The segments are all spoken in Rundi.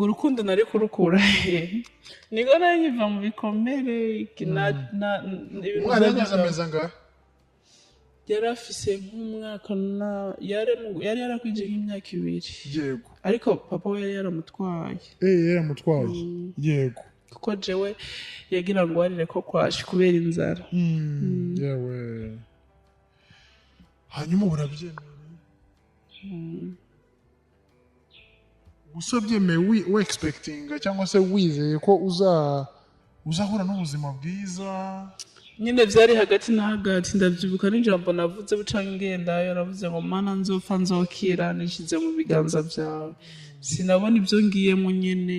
Ubwo rukundo nari kurukura hehe? Niko nari nkiva mu bikomere ibintu Umwana byari yageze amezi angahe? Yari afise nk'umwaka na yari yarakwije nk'imyaka 2. Ariko papa we yari yaramutwaye. Eh, yaramutwaye, yego. Kuko jewe yagira ngo warire ko kwashi kubera inzara. Yewe, hanyuma urabyemeye gusa, byemeye we expectinga cyangwa se wizeye ko uzahura n'ubuzima bwiza? Nyine byari hagati na hagati. Ndabyibuka n'ijambo navuze buca ngendayo, navuze ngo: "Mana, nzopfa nzokira, nishize mu biganza byawe." Sinabona ibyo ngiyemo nyine,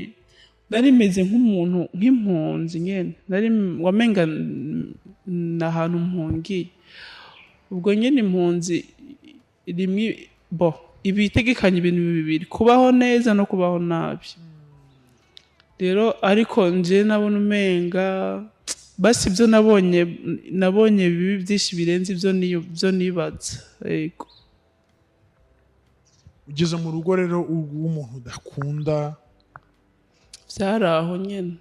nari meze nk'umuntu, nk'impunzi nyine, nari wamenga ni ahantu mpungiye. Ubwo nyine impunzi rimwe bo iba itegekanya ibintu bibiri: kubaho neza no kubaho nabi. Rero ariko nje nabona umenga basi ibyo nabonye bibi byinshi birenze ibyo byo nibaza, yego. Ugeze mu rugo rero w'umuntu udakunda. Byari aho nyine.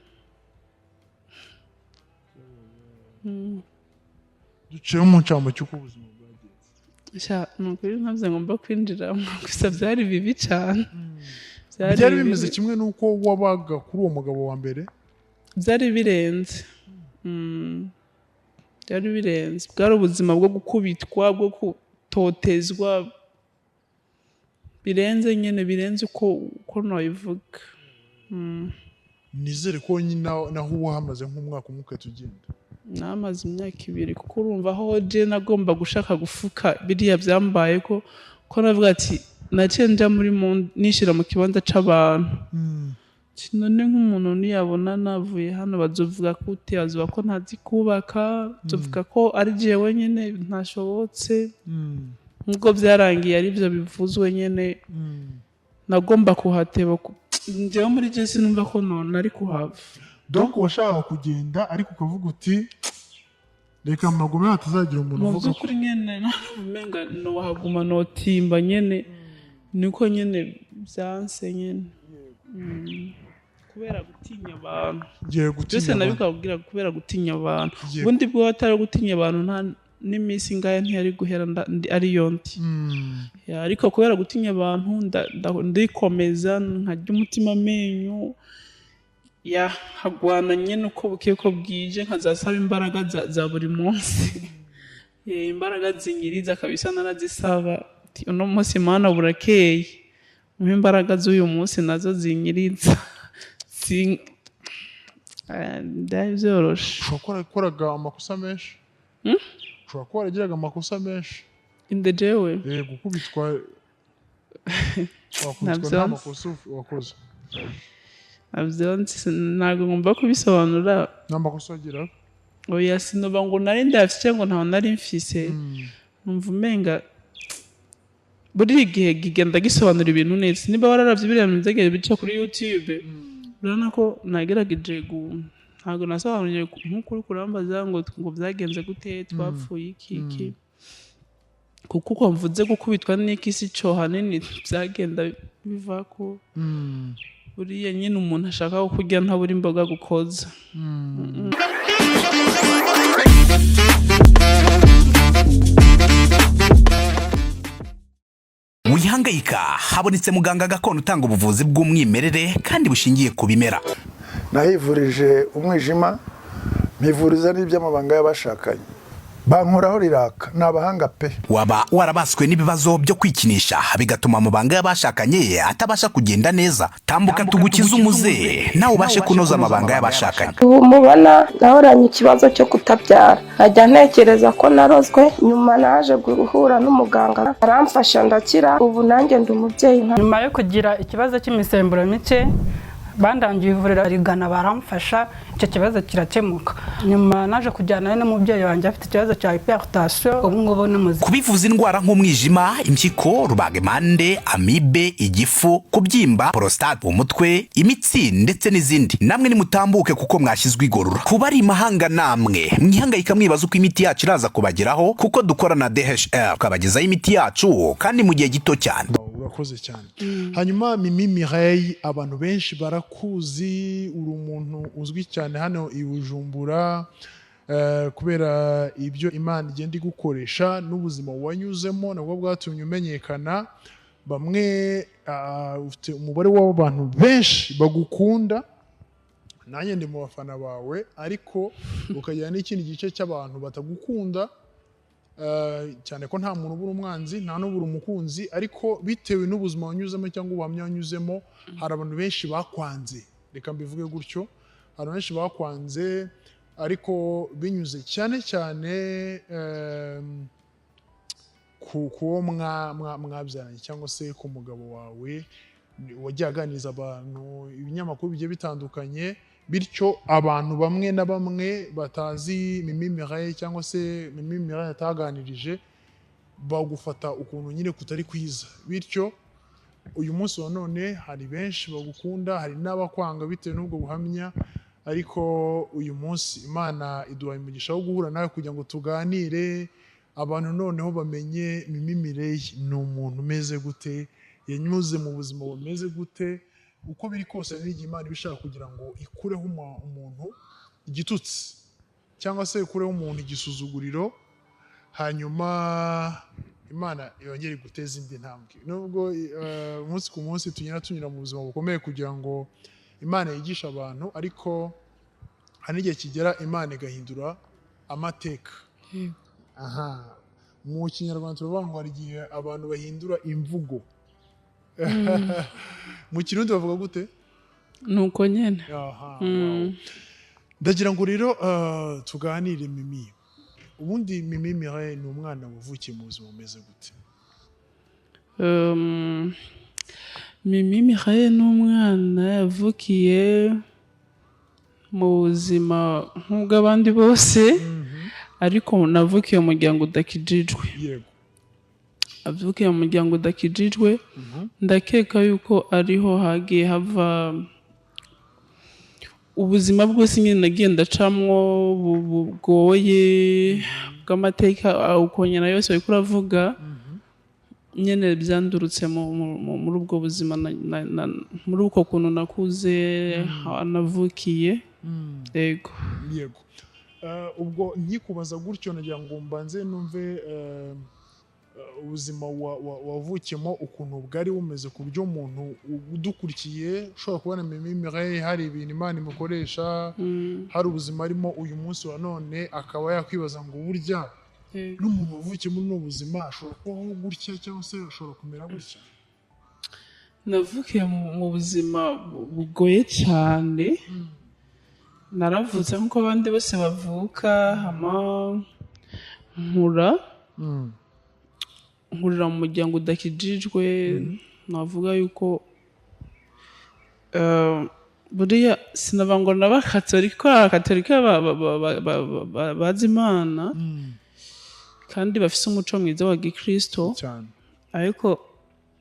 Duciye mu ncamake cy'uko ubuzima bwagenze. Sha, ni ukuri ntabyo ngomba kwinjiramo, gusa byari bibi cyane. Byari bibi. Bimeze kimwe n'uko wabaga kuri uwo mugabo wa mbere? Byari birenze. Byari birenze. Bwari ubuzima bwo gukubitwa, bwo gutotezwa birenze nyine, birenze uko nabivuga. Nizere ko nyine naho uba hamaze nk'umwaka umwe ugahita ugenda. Namaze imyaka 2, kuko urumva aho je nagomba gushaka gufuka biriya byambaye, ko navuga ati naciye nja muri nishira mu kibanza c'abantu. Ati, none nk'umuntu niyabona navuye hano bazovuga gute? Bazovuga ko ntazi kubaka, bazovuga ko ari jewe nyene ntashobotse. Nubwo byarangiye aribyo bivuzwe nyene, nagomba kuhateba. Njyewe muri je sinumva ko none ari kuhava. Donc washakaga kugenda, ariko ukavuga uti: "Reka magume hatazagira umuntu Mu uvuga ko." by'ukuri nyene umenga nohaguma, notimba nyene, niko nyene byanse nyene. Kubera gutinya abantu. Ngiye Byose gutinya abantu. Nabikabwira kubera gutinya abantu. Ubundi bwo atari gutinya abantu, nta n'iminsi ingahe ntiyari guhera ariyo ndi. Ya, ariko kubera gutinya abantu ndikomeza, nkarya umutima amenyo, ya nkagwana nyine uko bukeye uko bwije, nkazasaba imbaraga za buri munsi. Imbaraga zinyiriza kabisa narazisaba. Ati, "Uno munsi Mana burakeye, umpe imbaraga z'uyu munsi nazo zinyiriza." Byari byoroshe. Ushobora kuba warakoraga amakosa menshi, ushobora kuba waragiraga amakosa menshi. Inde, jewe? Gukubitwa, wakubitwa Ntabyo nta nzi. makosa wakoze. Ntabyo nzi, ntabwo ngomba kubisobanura. Nta makosa wagiraga? Oya, sinoba ngo nari ndayafise cyangwa ngo ntawe nari mfise. Numva umenga buri gihe kigenda gisobanura ibintu neza. Niba wararavye biriya bintu vyagiye bica kuri YouTube, urabona ko nagerageje ntabwo nasobanuye nk'uko uri kurambaza ngo byagenze gute, twapfuye iki iki, kuko uko mvuze gukubitwa n'iki si co hanini byagenda biva ko buriya nyine umuntu ashaka kurya ntabura imboga gukoza. Wihangayika, habonetse muganga gakondo utanga ubuvuzi bw'umwimerere kandi bushingiye ku bimera. Nahivurije umwijima, mpivuriza n'iby'amabanga y'abashakanye, bankoraho riraka, ni abahanga pe. Waba warabaswe n'ibibazo byo kwikinisha bigatuma amabanga y'abashakanye atabasha kugenda neza? Tambuka tugukize umuze, nawe ubashe kunoza amabanga y'abashakanye. Ubu mubona nahoranye ikibazo cyo kutabyara, nkajya ntekereza ko narozwe. Nyuma naje guhura n'umuganga aramfasha ndakira, ubu nanjye ndi umubyeyi nka Nyuma yo kugira ikibazo cy'imisemburo mike, bandangiye ivuriro rigana, baramfasha, icyo kibazo kirakemuka. Nyuma naje kujyanayo n'umubyeyi wanjye afite ikibazo cya hypertension, ubu ngubu ni muzima. Kubivuza indwara nk'umwijima, impyiko, rubagimpande, amibe, igifu, kubyimba, prostate, umutwe, imitsi ndetse n'izindi, namwe nimutambuke kuko mwashyizwe igorora. Kuba ari imahanga, namwe mwihangayika mwibaza uko imiti yacu iraza kubageraho, kuko dukora na DHL tukabagezaho imiti yacu kandi mu gihe gito cyane. Urakoze cyane. Hanyuma Mimi Mireille, abantu benshi barakuzi, uri umuntu uzwi cyane hano i Bujumbura, kubera ibyo Imana igenda igukoresha n'ubuzima wanyuzemo nabwo bwatumye umenyekana. Bamwe ufite umubare w'abantu benshi bagukunda, nanjye ndi mu bafana bawe, ariko ukagira n'ikindi gice cy'abantu batagukunda, cyane ko nta muntu ubura umwanzi, nta n'ubura umukunzi, ariko bitewe n'ubuzima wanyuzemo cyangwa ubuhamya wanyuzemo, hari abantu benshi bakwanze. Reka mbivuge gutyo, hari abantu benshi bakwanze, ariko binyuze cyane cyane ku kuwo mwabyaranye cyangwa se ku mugabo wawe wagiye aganiriza abantu, ibinyamakuru bigiye bitandukanye, bityo abantu bamwe na bamwe batazi Mimi Mireille cyangwa se Mimi Mireille ataganirije bagufata ukuntu nyine kutari kwiza. Bityo uyu munsi wa none hari benshi bagukunda, hari n'abakwanga bitewe n'ubwo buhamya, ariko uyu munsi Imana iduhaye umugisha wo guhura nawe kugira ngo tuganire, abantu noneho bamenye Mimi Mireille ni umuntu umeze gute, yanyuze mu buzima bumeze gute. Uko biri kose hari n'igihe Imana iba ishaka kugira ngo ikureho umuntu igitutsi cyangwa se ikureho umuntu igisuzuguriro, hanyuma Imana yongere iguteze indi ntambwe. Nubwo umunsi ku munsi tugenda tunyura mu buzima bukomeye kugira ngo Imana yigishe abantu, ariko hari n'igihe kigera Imana igahindura amateka. Aha mu Kinyarwanda turavuga ngo hari igihe abantu bahindura imvugo. Mu Kirundi bavuga gute? Nuko nyene. Aha, wow. Ndagira ngo rero tuganire Mimi. Ubundi Mimi Mireille ni umwana wavukiye mu buzima bumeze gute? Mimi Mireille ni umwana yavukiye mu buzima nk'ubw'abandi bose, ariko navukiye mu muryango udakijijwe. Avukiye mu muryango udakijijwe, ndakeka yuko ariho hagiye hava ubuzima bwose nyine nagiye ndacamwo bugoye bw'amateka, uko nyina yose uriko uravuga nyene byandurutse muri ubwo buzima, muri uko kuntu nakuze, navukiye. Yego. Yego. Ubwo nkikubaza gutyo nagira ngo mbanze numve ubuzima wavukiyemo ukuntu bwari bumeze, ku buryo umuntu udukurikiye ushobora kubona Mimi Mireille hari ibintu Imana imukoresha, hari ubuzima arimo uyu munsi wa none, akaba yakwibaza ngo burya n'umuntu wavukiye muri ubu buzima ashobora kubaho gutya cyangwa se ashobora kumera gutya. Navukiye mu buzima bugoye cyane. Naravutse nk'uko abandi bose bavuka, hama nkurira mu muryango udakijijwe. Navuga yuko buriya sinaba ngo n'abakatolika, abakatolika bazi Imana kandi bafise umuco mwiza wa gikristo cyane, ariko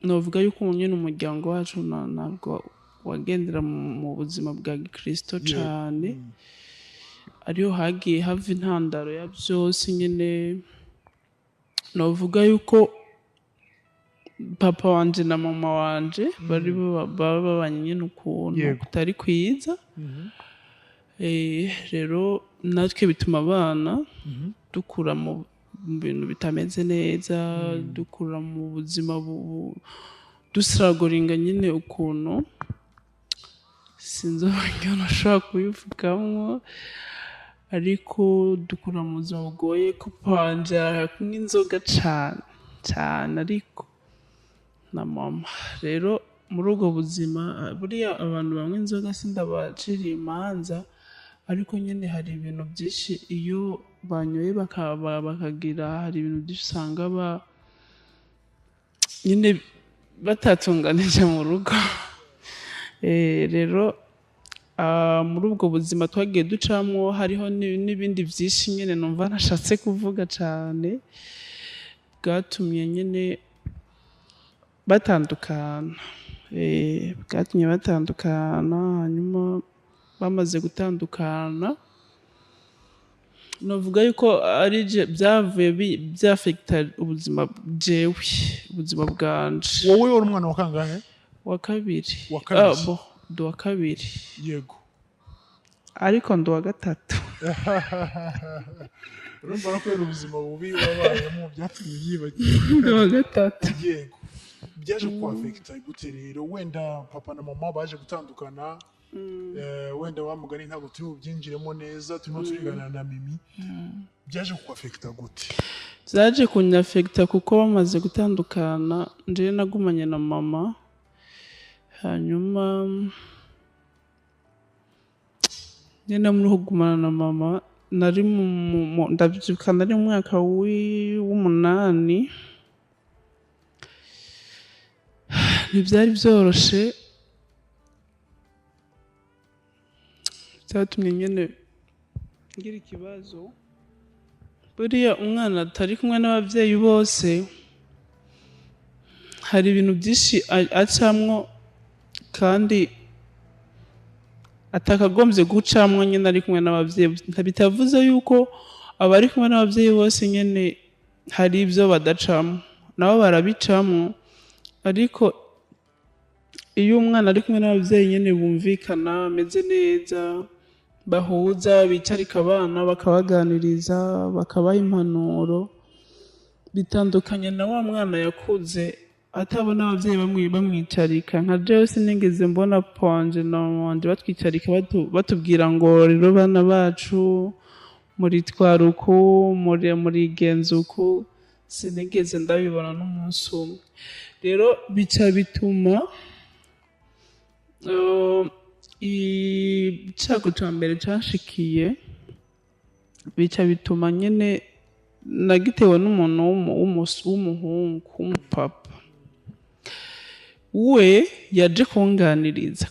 navuga yuko nyine umuryango wacu ntabwo wagendera mu buzima bwa gikristo cyane, ariho hagiye hava intandaro ya byose nyine. Navuga yuko papa wanje na mama wanje bari baba babanye nyine ukuntu kutari kwiza. Rero natwe bituma abana dukura mu bintu bitameze neza, dukura mu buzima dusiragoringa nyine ukuntu, sinzi uburyo nashobora kubivugamwo, ariko dukura mu buzima bugoye. Ko papa wanje kunywa inzoga cane cane, ariko na mama rero muri ubwo buzima, buriya abantu banywa inzoga sindabaciriye imanza, ariko nyine hari ibintu byinshi iyo banyoye bakagira, hari ibintu byinshi usanga nyine batatunganije mu rugo. Rero muri ubwo buzima twagiye ducamwo, hariho n'ibindi byinshi nyine numva nashatse kuvuga cane, bwatumye nyine batandukana. Bwatumye batandukana, hanyuma bamaze gutandukana Novuga yuko ari je byavuye byafekita ubuzima jewe, ubuzima bwanje. Wowe wari umwana wa kangahe? Wa kabiri. Wa kabiri. Ah, bo ndi uwa kabiri. Yego. Ariko ndi uwa gatatu. Urumva no kubera ubuzima bubi wabayemo byatumye yibagirwa. Ndi uwa gatatu. Yego, byaje kuafekita gute rero? Wenda papa na mama baje gutandukana, wenda wa mugani ntabwo turi bubyinjiremo neza, turimo turiganira na Mimi. Byaje kuafekita gute? Byaje kunyafekita kuko bamaze gutandukana njyewe nagumanye na mama, hanyuma nyine muri kugumana na mama nari ndabyibuka nari mu mwaka w'umunani, ntibyari byoroshe, byatumye nyine ngira ikibazo. Buriya umwana atari kumwe n'ababyeyi bose hari ibintu byinshi acamwo kandi atakagombye gucamwo nyine ari kumwe n'ababyeyi. Bitavuze yuko abari kumwe n'ababyeyi bose nyine hari ibyo badacamo, nabo barabicamwo, ariko iyo umwana ari kumwe n'ababyeyi nyine bumvikana, bameze neza, bahuza, bicarika abana bakabaganiriza, bakabaha impanuro, bitandukanye na wa mwana yakuze atabona ababyeyi bamwicarika. Nka jewe sinigeze mbona papa wanje na mama wanje batwicarika batubwira ngo rero bana bacu muritwara uku, murigenza uku, sinigeze ndabibona n'umunsi umwe. Rero bica bituma icago ca mbere canshikiye, bica bituma nyene nagitewe n'umuntu w'umuhungu w'umupapa, we yaje kunganiriza,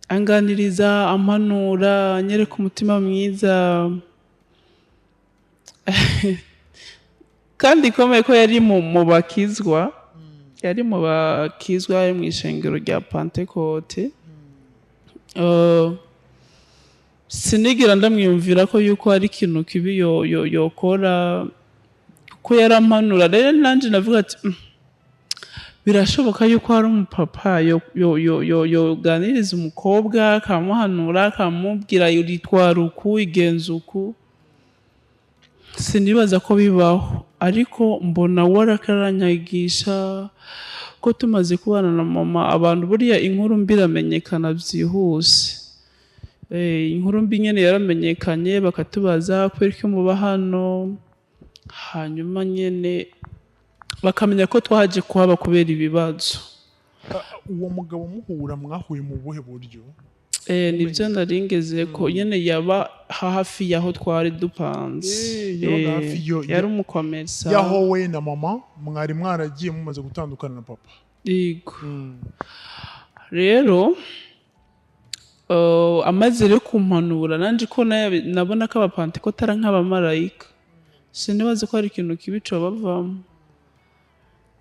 anganiriza, ampanura, anyereka umutima mwiza kandi ikomeye ko yari mu bakizwa, yari mu bakizwa, yari mu ishengero rya Pentekote. Sinigira ndamwiyumvira ko yuko hari ikintu kibi yokora, kuko yarampanura. Rero nanje navuga ati birashoboka yuko hari umupapa yoganiriza umukobwa akamuhanura, akamubwira uritwara uku, igenza uku. Sinibaza ko bibaho, ariko mbona warakaranyagisha ko tumaze kubana na mama abantu buriya inkuru mbi iramenyekana byihuse. Inkuru mbi nyene yaramenyekanye, bakatubaza kubera ko muba hano, hanyuma nyene bakamenya ko twaje kuhaba kubera ibibazo. Uwo mugabo muhura mwahuye mu buhe buryo? Nibyo naringeze ko nyene yaba hafi yaho twari dupanze. Yari umukomersa. Yaho we na mama mwari mwaragiye mumaze gutandukana na papa. Yego. Rero amaze rero kumpanura nanje ko nabona ko abapantekotari ari nk'abamarayika, sinibaze ko hari ikintu kibi cobavamo,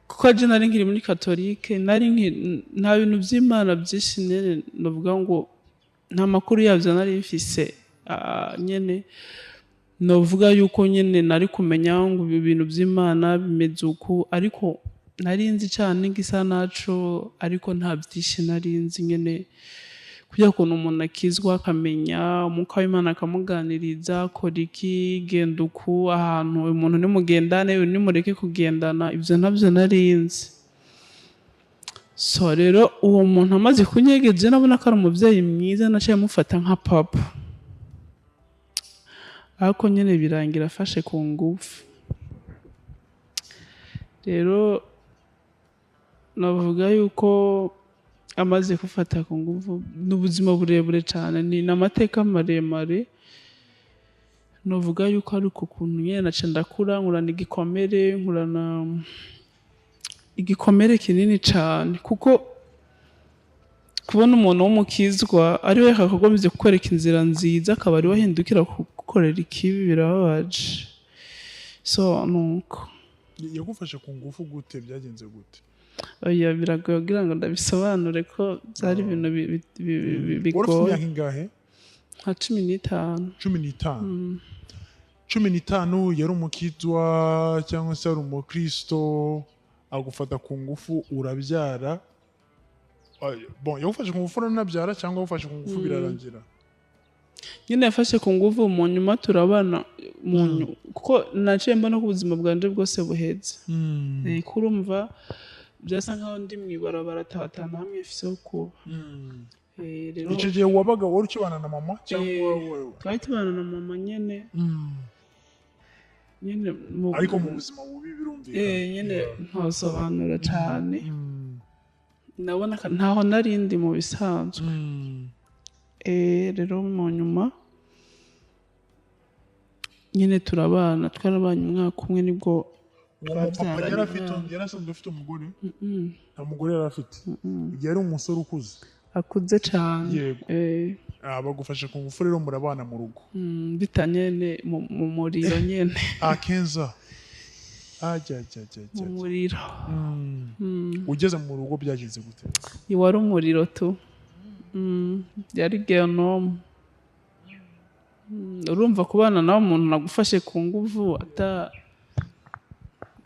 kuko je nari nkiri muri katolike, nari nta bintu by'Imana byinshi nyene novuga ngo nta makuru yavyo nari mfise, nyene novuga yuko nyene nari kumenya ngo ibi bintu by'Imana bimeze uku, ariko nari nzi cane ngisa naco, ariko nta byinshi nari nzi nyene. Kugira ukuntu umuntu akizwa akamenya umwuka w'Imana akamuganiriza, kora iki, genda uku, ahantu umuntu nimugendane, uyu nimureke kugendana, ibyo ntabyo nari nzi. So rero uwo muntu amaze kunyegeje nabona ko ari umubyeyi mwiza, naciye mufata nka papa, ariko nyene birangira afashe ku ngufu. Rero navuga yuko amaze gufata ku ngufu n'ubuzima burebure cyane, ni n'amateka maremare. Novuga yuko ari uko kuntu nyene naca ndakura, nkurana igikomere, nkurana igikomere kinini cyane, kuko kubona umuntu w'umukizwa ari we yakagombye kukwereka inzira nziza akaba ari we ahindukira kugukorera ikibi, birababaje. So nuko yagufashe ku ngufu gute? Byagenze gute? Oya, biragoye kugira ngo ndabisobanure ko byari ibintu bigoye. Wari ufite imyaka ingahe? Nka 15. 15. 15 yari umukizwa cyangwa se yari umukristo, agufata ku ngufu urabyara. Bon, yagufashe ku ngufu uranabyara cyangwa yagufashe ku ngufu birarangira? Nyine yafashe ku nguvu, mu nyuma turabana kuko naciye mbona ko ubuzima bwanje bwose buheze. Kurumva byasa nkaho ndi mu ibarabara atahatana hamwe mfise ho kuba. Rero Icyo gihe wabaga wari ukibana na mama cyangwa wowe? Twari tubana na mama nyene. Nyene Ariko mu buzima bubi birumvikana. Nyene ntosobanura cane. Ndabona ntaho nari ndi mu bisanzwe. Rero mu nyuma nyine turabana, twarabanye umwaka umwe nibwo Uwo mupapa twabyaranye yari afite umwana. Yari asanzwe afite umugore? Nta mugore yari afite. Igihe yari umusore ukuze. Akuze cane. Yego. Bagufashe ku ngufu rero murabana mu rugo. Bitanyene mu muriro nyene. Kenza. Ajya ajya ajya Mu ajya. muriro. Ugeze mu rugo byagenze gute? Wari umuriro tu. Yari genome. Urumva kubana nawe umuntu nagufashe ku nguvu ata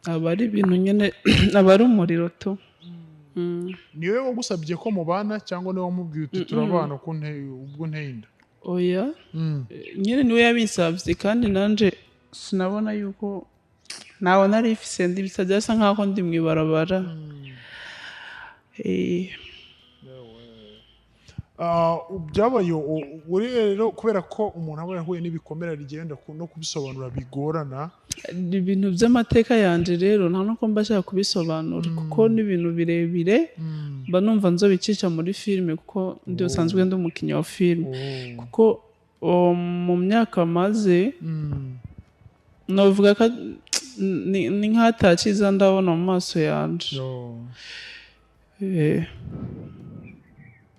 aba ari ibintu nyene, aba ari umuriro tu. Niwe wagusabye ko mubana cyangwa niwe wamubwiye uti turabana ko ubwo nteye inda? Oya. Nyene niwe yabinsabye, kandi nanje sinabona yuko ntawe nari ifise, ndi bisabye asa nkaho ndi mw'ibarabara. Byabaye uri rero kubera ko umuntu aba yahuye n'ibikomere rigenda no kubisobanura bigorana. Ibintu by'amateka yanje rero nta nuko mba nshaka kubisobanura, kuko n'ibintu birebire mba numva nzobicisha muri filime, kuko ndi usanzwe ndi umukinnyi wa filime. Kuko mu myaka maze navuga ko ni nk'ataciza ndabona mu maso yanje.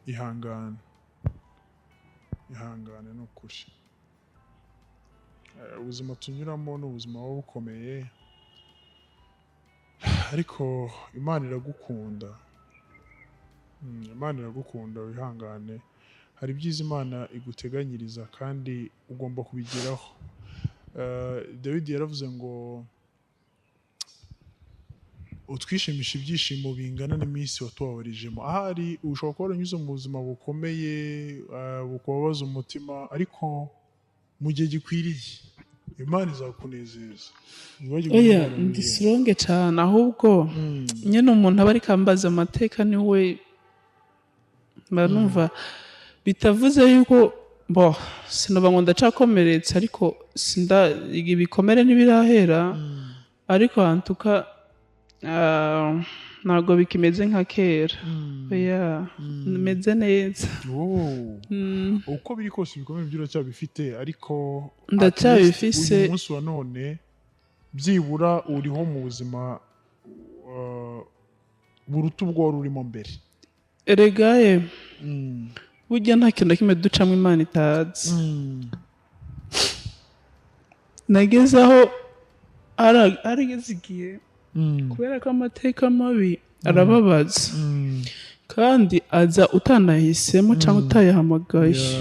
Ihangane, ihangane ni ukuri. Ubuzima tunyuramo ni ubuzima buba bukomeye, ariko Imana iragukunda. Imana iragukunda, wihangane. Hari ibyiza Imana iguteganyiriza kandi ugomba kubigeraho. Dawidi yaravuze ngo utwishimisha ibyishimo bingana n'iminsi watubabarijemo. Ahari ushobora kuba waranyuze mu buzima bukomeye, bukubabaza umutima, ariko mu gihe gikwiriye Imana izakunezeza. Ntiwagire Oya, umwana ndi wiwe. sironge cyane, ahubwo nyine umuntu aba ariko ambaza amateka niwe mba numva bitavuze yuko bo sinaba ngo ndacakomeretse, ariko sinda ibikomere ntibirahera, ariko hantuka ntabwo bikimeze nka kera. Oya, meze neza. Oh. Uko biri kose ibikomere byo uracyabifite, ariko Ndacyabifise. at least uyu munsi wa none byibura uriho mu buzima buruta ubwo wari urimo mbere. Erega ye, burya nta kintu na kimwe ducamo Imana itazi. Nageze aho arageze igihe, kubera ko amateka mabi arababaza, kandi aza utanahisemo cyangwa utayahamagaye.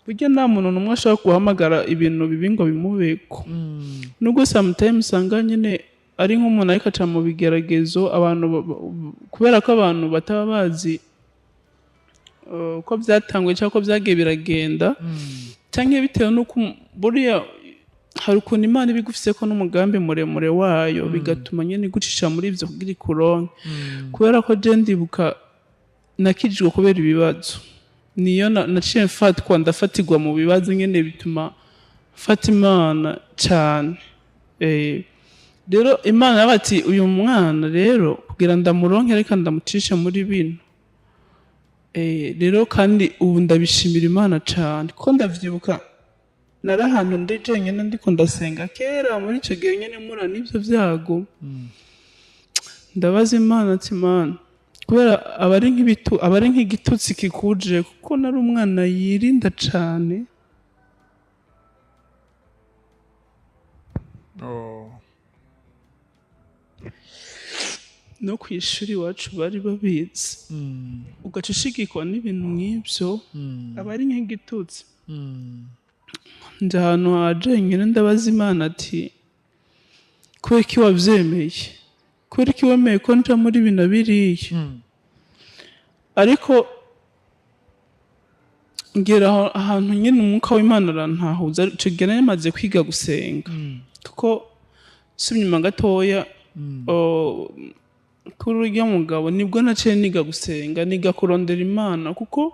Burya nta muntu n'umwe ashobora guhamagara ibintu bibi ngo bimubeko. Nubwo sometimes usanga nyine ari nk'umuntu ariko aca mu bigeragezo, abantu kubera ko abantu bataba bazi uko byatanguye cyangwa uko byagiye biragenda, cyangwa bitewe n'uko buriya hari ukuntu Imana iba igufise ko n'umugambi muremure wayo, bigatuma nyine igucisha muri ibyo kugira ikuronke. Kubera ko je ndibuka nakijijwe kubera ibibazo, niyo naciye mfatwa ndafatirwa mu bibazo nyine bituma mfata Imana cyane. Rero Imana yaravuze ati uyu mwana rero kugira ndamuronke reka ndamucishe muri bino. Rero kandi ubu ndabishimira Imana cyane, kuko ndavyibuka nari ahantu ndi jenyine ndiko ndasenga kera muri ico gihe nyene mpura n'ivyo vyago. Ndabaza Imana ati Imana, kubera aba ari nk'ibitu, aba ari nk'igitutsi kikuje, kuko nari umwana yirinda cane. No kw'ishuri iwacu bari babizi. Ugaca ushigikwa n'ibintu nk'ivyo, aba ari nk'igitutsi. Njya ahantu hajenyine, ndabaza Imana ati: "Kubera ko wabyemeye, kubera ko wemeye ko nca muri bino biriya?" Ariko ngera ahantu nyine umwuka w'Imana arantahuza. Icyo gihe nari maze kwiga gusenga, kuko si inyuma gatoya kuri urya mugabo nibwo naciye niga gusenga, niga kurondera Imana, kuko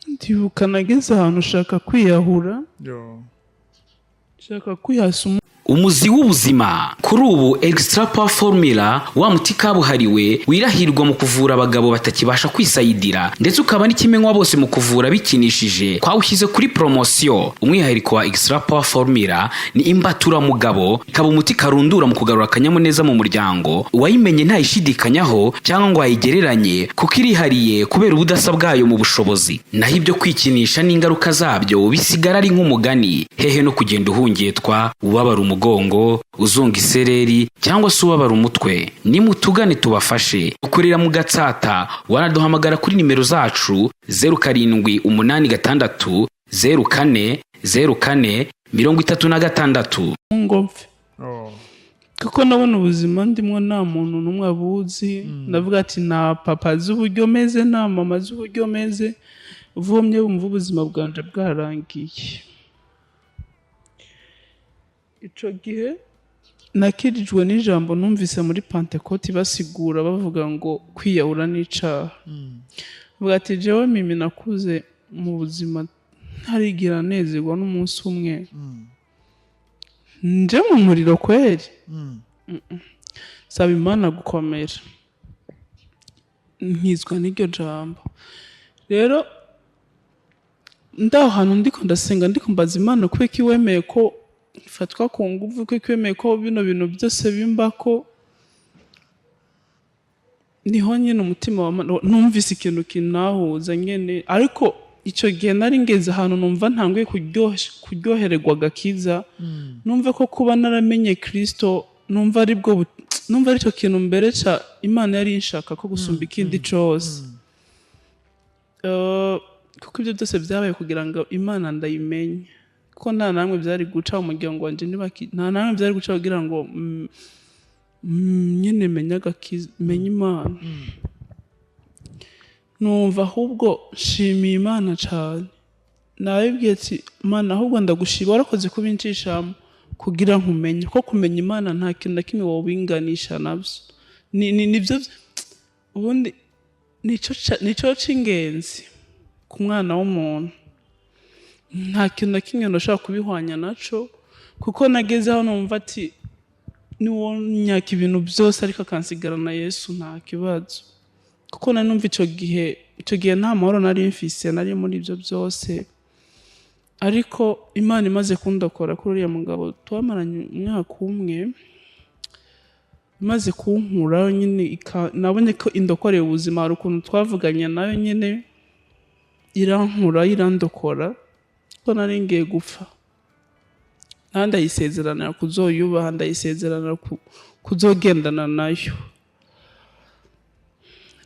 ndibuka nageze ahantu ushaka kwiyahura, nshaka kwihasa. Umuzi w'ubuzima kuri ubu, Extra Power Formula, wa muti kabuhariwe wirahirwa mu kuvura abagabo batakibasha kwisayidira, ndetse ukaba n'ikimenywa bose mu kuvura bikinishije, twawushyize kuri poromosiyo. Umwihariko wa Extra Power Formula ni imbaturamugabo, ikaba umuti karundura mu kugarura akanyamuneza mu muryango. Uwayimenye ntayishidikanyaho cyangwa ngo ayigereranye, kuko irihariye kubera ubudasa bwayo mu bushobozi. Naho ibyo kwikinisha n'ingaruka zabyo bisigara ari nk'umugani. Hehe no kugenda uhungetwa, ubabara umugongo, uzunga isereri cyangwa se ubabara umutwe. Nimutugane tubafashe. Dukorera mu Gatsata. Wanaduhamagara kuri nimero zacu 0786040436. Ngo mpfe, kuko nabona ubuzima ndimo nta muntu n'umwe abuzi. Ndavuga ati: "Nta papa azi uburyo meze, nta mama azi uburyo meze." Vumye bumva ubuzima bwanje bwarangiye. Ico gihe nakirijwe n'ijambo numvise muri Pantekoti, basigura bavuga ngo kwiyahura n'icaha. Bavuga ati: "Jewe Mimi nakuze mu buzima ntarigira nezerwa n'umunsi umwe, nje mu muriro kweri." Saba Imana gukomera, nkizwa n'iryo jambo. Rero ndaho hantu ndiko ndasenga, ndiko mbaza Imana kubera ko iwemeye ko mfatwa ku nguvu, kuko iwemeye ko bino bintu byose bimbako. Niho nyine umutima wa numvise ikintu kinahuza nyine. Ariko icyo gihe nari ngeze ahantu numva ntanguye kuryohererwa agakiza, numva ko kuba naramenye Kristo, numva aribwo numva aricyo kintu mbere ca Imana yari inshaka ko gusumba ikindi cose. Kuko ibyo byose byabaye kugira ngo Imana ndayimenye, kuko nta namwe byari guca umuryango wanje nta namwe byari guca kugira ngo nyine menye agakiza, menye Imana. Numva ahubwo nshimiye Imana cyane. Nabibwiye ati: "Imana, ahubwo ndagushima, warakoze kubincishamo kugira nkumenye, ko kumenya Imana nta kintu na kimwe wobinganisha nabyo." Nibyo ubundi nico c'ingenzi ku mwana w'umuntu. Nta kintu na kimwe ndashobora kubihwanya naco, kuko nageze aho numva ati niwo nyaka ibintu byose ariko akansigarana Yesu, nta kibazo. Kuko nari numva icyo gihe nta mahoro nari mfise, nari muri ibyo byose. Ariko Imana imaze kundokora kuri uriya mugabo twamaranye umwaka umwe, imaze kunkura nyine, nabonye ko indokoreye ubuzima. Hari ukuntu twavuganye nayo nyine, irankura, irandokora, ko nari ngiye gupfa. Nawe ndayisezeranira kuzoyubaha, ndayisezeranira kuzogendana nayo.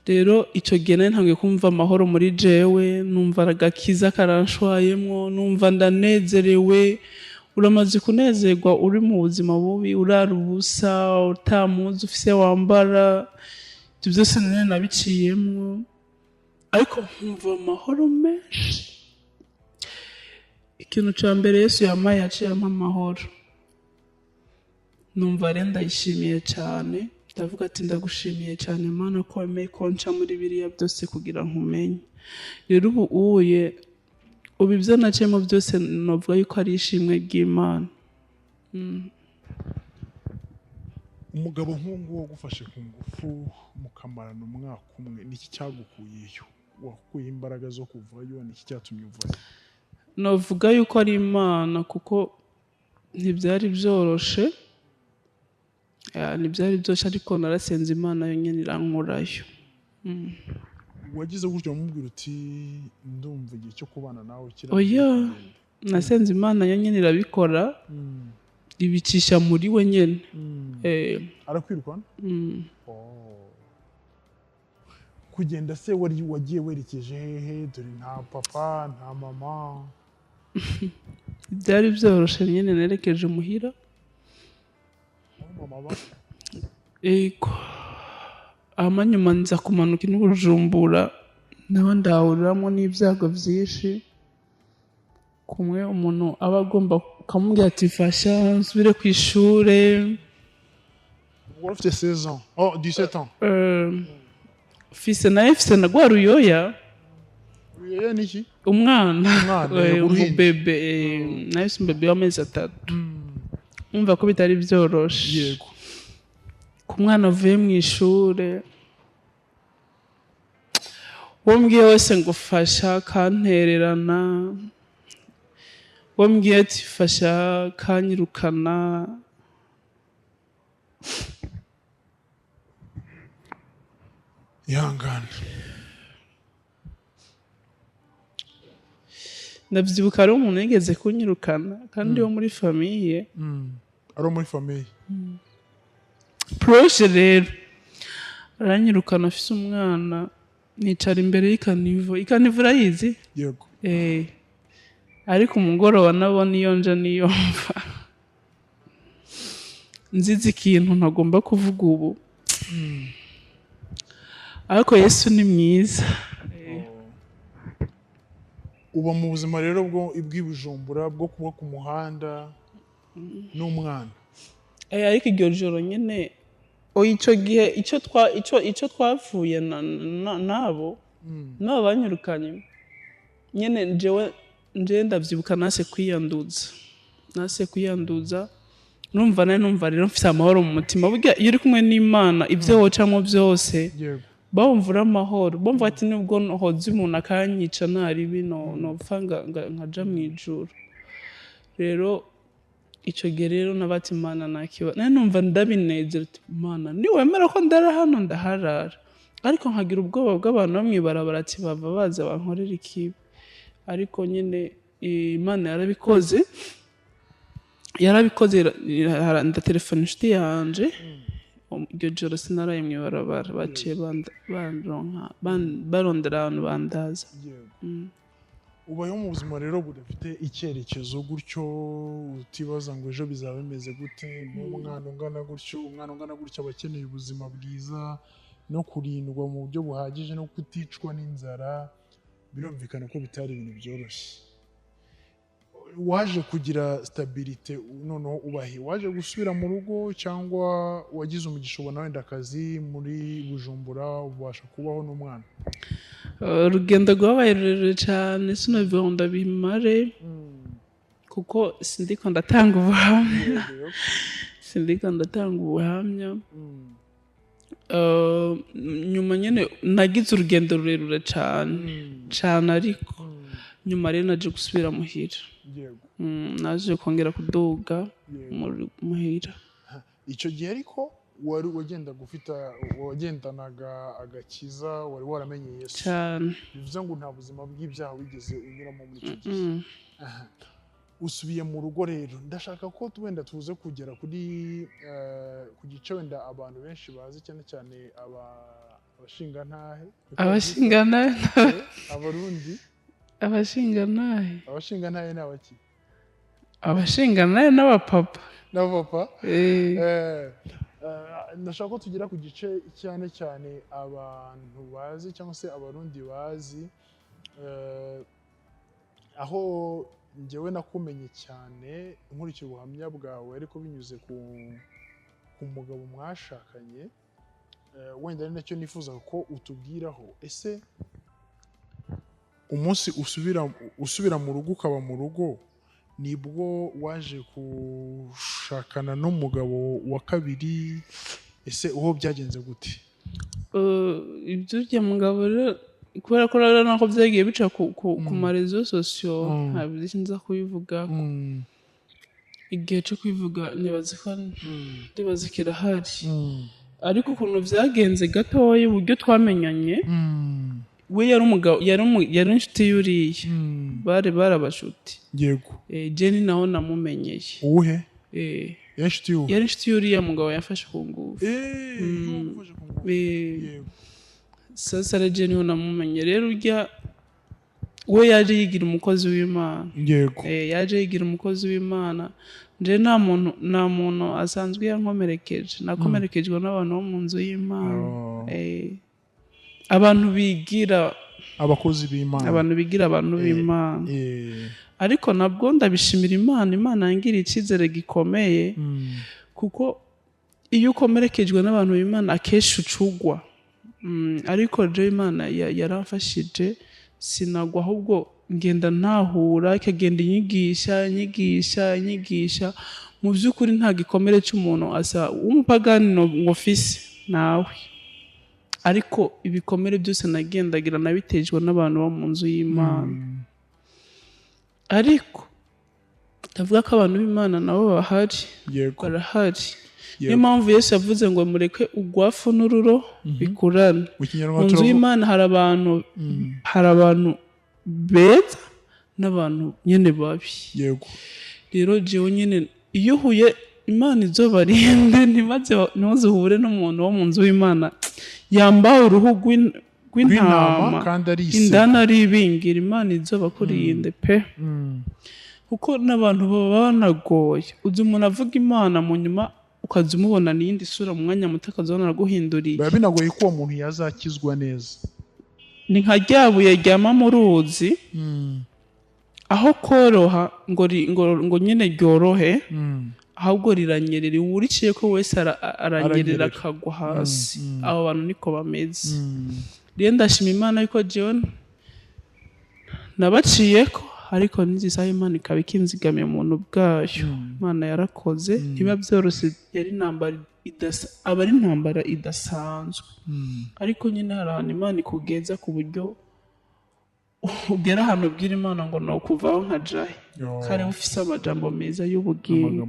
Rero icyo gihe nari ntangiye kumva amahoro muri jewe, numva agakiza karanshwayemwo, numva ndanezerewe. Uramaze kunezerwa uri mu buzima bubi, urara ubusa, utamuzi ufise wambara, ibyo byose nari nabiciyemwo, ariko nkumva amahoro menshi. Ikintu cya mbere Yesu yampaye, yaciye ampa amahoro. Numva rero ndayishimiye cyane. Ndavuga ati: "Ndagushimiye cyane Mana ko wemeye ko nca muri biriya byose kugira nkumenye." Rero ubu uye ubu ibyo naciyemo byose navuga yuko ari ishimwe ry'Imana. Umugabo nk'uwo nguwo wagufashe ku ngufu mukamarana umwaka umwe, niki cyagukuyeyo? Wakuye imbaraga zo kuvayo? Niki cyatumye uvayo? Navuga yuko ari Imana, kuko ntibyari byoroshe. Ntibyari byoroshye, ariko narasenze, Imana yonyine irankurayo. Wagize gutyo wamubwira uti: "Ndumva igihe cyo kubana nawe Oya, nasenze Imana yonyine irabikora, ibicisha muri we nyine. Arakwirukana? Mm. Oh. Kugenda se wari wagiye werekeje hehe? Dore nta papa, nta mama. Byari byoroshe nyine, nerekeje muhira. Aho mama aba? Ego. Hama nyuma nza kumanuka i Bujumbura, naho ndahuriramo n'ibyago byinshi, kumwe umuntu aba agomba ukamubwira ati fasha nsubire ku ishure. Wari ufite 16 ans, oh, 17 ans? Fise naye fise na rwa ruyoya. Uyoya ni iki? Umwana. Umwana, uruhinja. Umubebe, naye fise umubebe w'amezi 3. Umva ko bitari byoroshe. Ku mwana avuye mu ishure, uwo mbwiye wese ngo fasha kantererana, uwo mbwiye ati fasha kanyirukana. Ihangane. Ndavyibuka hariho umuntu yigeze kunyirukana, kandi wo muri famille. Ari muri famille. Proche rero aranyirukana afise umwana, nicara imbere y'ikanivo. Ikanivo urayizi? Yego. Ariko umugoroba nabona iyo nja niyo mva nzize ikintu ntagomba kuvuga ubu, ariko Yesu ni mwiza. Uba mu buzima rero bwo bw'i Bujumbura bwo kuba ku muhanda n'umwana. Ariko iryo joro nyene, oya, ico gihe ico twa ico ico twapfuye nabo nabo banyirukanye nyene, jewe nje ndavyibuka nase kwiyanduza, numva nari numva rero mfise amahoro mu mutima. Burya iyo uri kumwe n'Imana, ibyo wocamwo byose bumva uri amahoro, bumva ati nubwo hoza umuntu akanyica ntari bino nopfa nkaja mu ijuru. Rero ico gihe rero nabati Imana nakiba nari numva ndabinezera ati Imana niwemera ko ndara hano ndaharara, ariko nkagira ubwoba bw'abantu bo mw'ibarabara ati bava baza bankorera ikibi. Ariko nyine Imana yarabikoze, ndatelefona inshuti yanje. Iryo joro sinaraye mw'ibarabara, baciye barondera ahantu bandaza. Ubayeho mu buzima rero budafite icyerekezo gutyo, utibaza ngo ejo bizaba bimeze gute, n'umwana ungana gutyo, umwana ungana gutyo aba akeneye ubuzima bwiza no kurindwa mu buryo buhagije no kuticwa n'inzara. Birumvikana ko bitari ibintu byoroshye. Waje kugira stabilite noneho ubahe? Waje gusubira mu rugo cyangwa wagize umugisha ubona wenda akazi muri Bujumbura ubasha kubaho n'umwana? Urugendo rwabaye rurerure cyane, sinabivuga ngo ndabimare kuko sindiko ndatanga ubuhamya, Nyuma nyine nagize urugendo rurerure cyane cyane, ariko nyuma rero naje gusubira muhira. Naje kongera kuduga muhira. Icyo gihe ariko wari wagendaga ufite, wagendanaga agakiza, wari waramenye Yesu cyane. Bivuze ngo nta buzima bw'ibyaha wigeze unyuramo muri icyo gihe. Usubiye mu rugo rero, ndashaka ko wenda tuze kugera kuri ku gice wenda abantu benshi bazi cyane cyane abashingantahe, Abashingantahe, Abarundi. Abashingantahe. Abashingantahe ni abaki? Abashingantahe n'abapapa. N'abapapa. Ndashaka ko tugera ku gice cyane cyane abantu bazi cyangwa se Abarundi bazi, aho njyewe nakumenye cyane nkurikije ubuhamya bwawe, ariko binyuze ku mugabo mwashakanye, wenda ari nacyo nifuza ko utubwiraho. Ese umunsi usubira mu rugo ukaba mu rugo, nibwo waje gushakana n'umugabo wa kabiri? Ese uho byagenze gute? Ibyo ujya mugabo rero, kubera ko rero nako byagiye bica ku marezo sosiyo, nta byinshi nza kubivuga. Igihe cyo kwivuga nibaza ko ndibaza kirahari, ariko ukuntu byagenze gatoya, uburyo twamenyanye, we yari umugabo, yari inshuti y'uriya, bari barabashuti. Yego. Jenny naho namumenyeye. Uwuhe? Yari inshuti y'uwuhe? Yari inshuti y'uriya mugabo yafashe ku ngufu. Yagufashe ku ngufu. Yego. Sasa rero niho namumenye. Rero urya we yaje yigira umukozi w'Imana. Yego. Yaje yigira umukozi w'Imana. Nje nta muntu asanzwe yankomerekeje, nakomerekejwe n'abantu bo mu nzu y'Imana. Abantu bigira abakozi b'Imana, abantu bigira abantu b'Imana. Ariko nabwo ndabishimira Imana, Imana yangiriye icyizere gikomeye, kuko iyo ukomerekejwe n'abantu b'Imana akenshi ucugwa. Ariko je Imana yaramfashije, sinagwa, ahubwo ngenda ntahura, ikagenda inyigisha inyigisha inyigisha. Mu by'ukuri nta gikomere cy'umuntu asa w'umupagani ngo fise nawe, ariko ibikomere byose nagendagira nabitejwe n'abantu bo mu nzu y'Imana. Ariko ndavuga ko abantu b'Imana nabo bahari, barahari. Niyo mpamvu Yesu yavuze ngo mureke ugwafu n'ururo bikurane. Mu nzu y'Imana hari abantu beza n'abantu nyene babi. Yego. Rero jewe nyene iyo uhuye Imana izobarinde, ntibaze ntuzuhure n'umuntu wo mu nzu y'Imana yambaye uruhu rw'intama kandi ari ise, indani ari ibingira. Imana izobakurinde pe. Kuko n'abantu baba banagoye. Uzi umuntu avuga Imana mu nyuma ukaza umubona n'iyindi sura mu mwanya muto akazabona araguhinduriye. Biba binagoye ko uwo muntu yazakizwa neza. Ni nka rya buye ryama mu ruzi, aho koroha ngo nyine ryorohe, ahubwo riranyerera. Uwuriciye ko wese aranyerera akagwa hasi. Abo bantu niko bameze. Rero ndashima Imana yuko jewe nabaciyeko, ariko n'izi saha Imana ikaba ikinzigamiye umuntu bwayo. Imana yarakoze, ntibiba byoroshye, yari intambara aba ari intambara idasanzwe. Ariko nyine hari ahantu Imana ikugeza ku buryo ugera ahantu ubwira Imana ngo ni ukuvaho nka jahe, kare ufise amajambo meza y'ubugingo.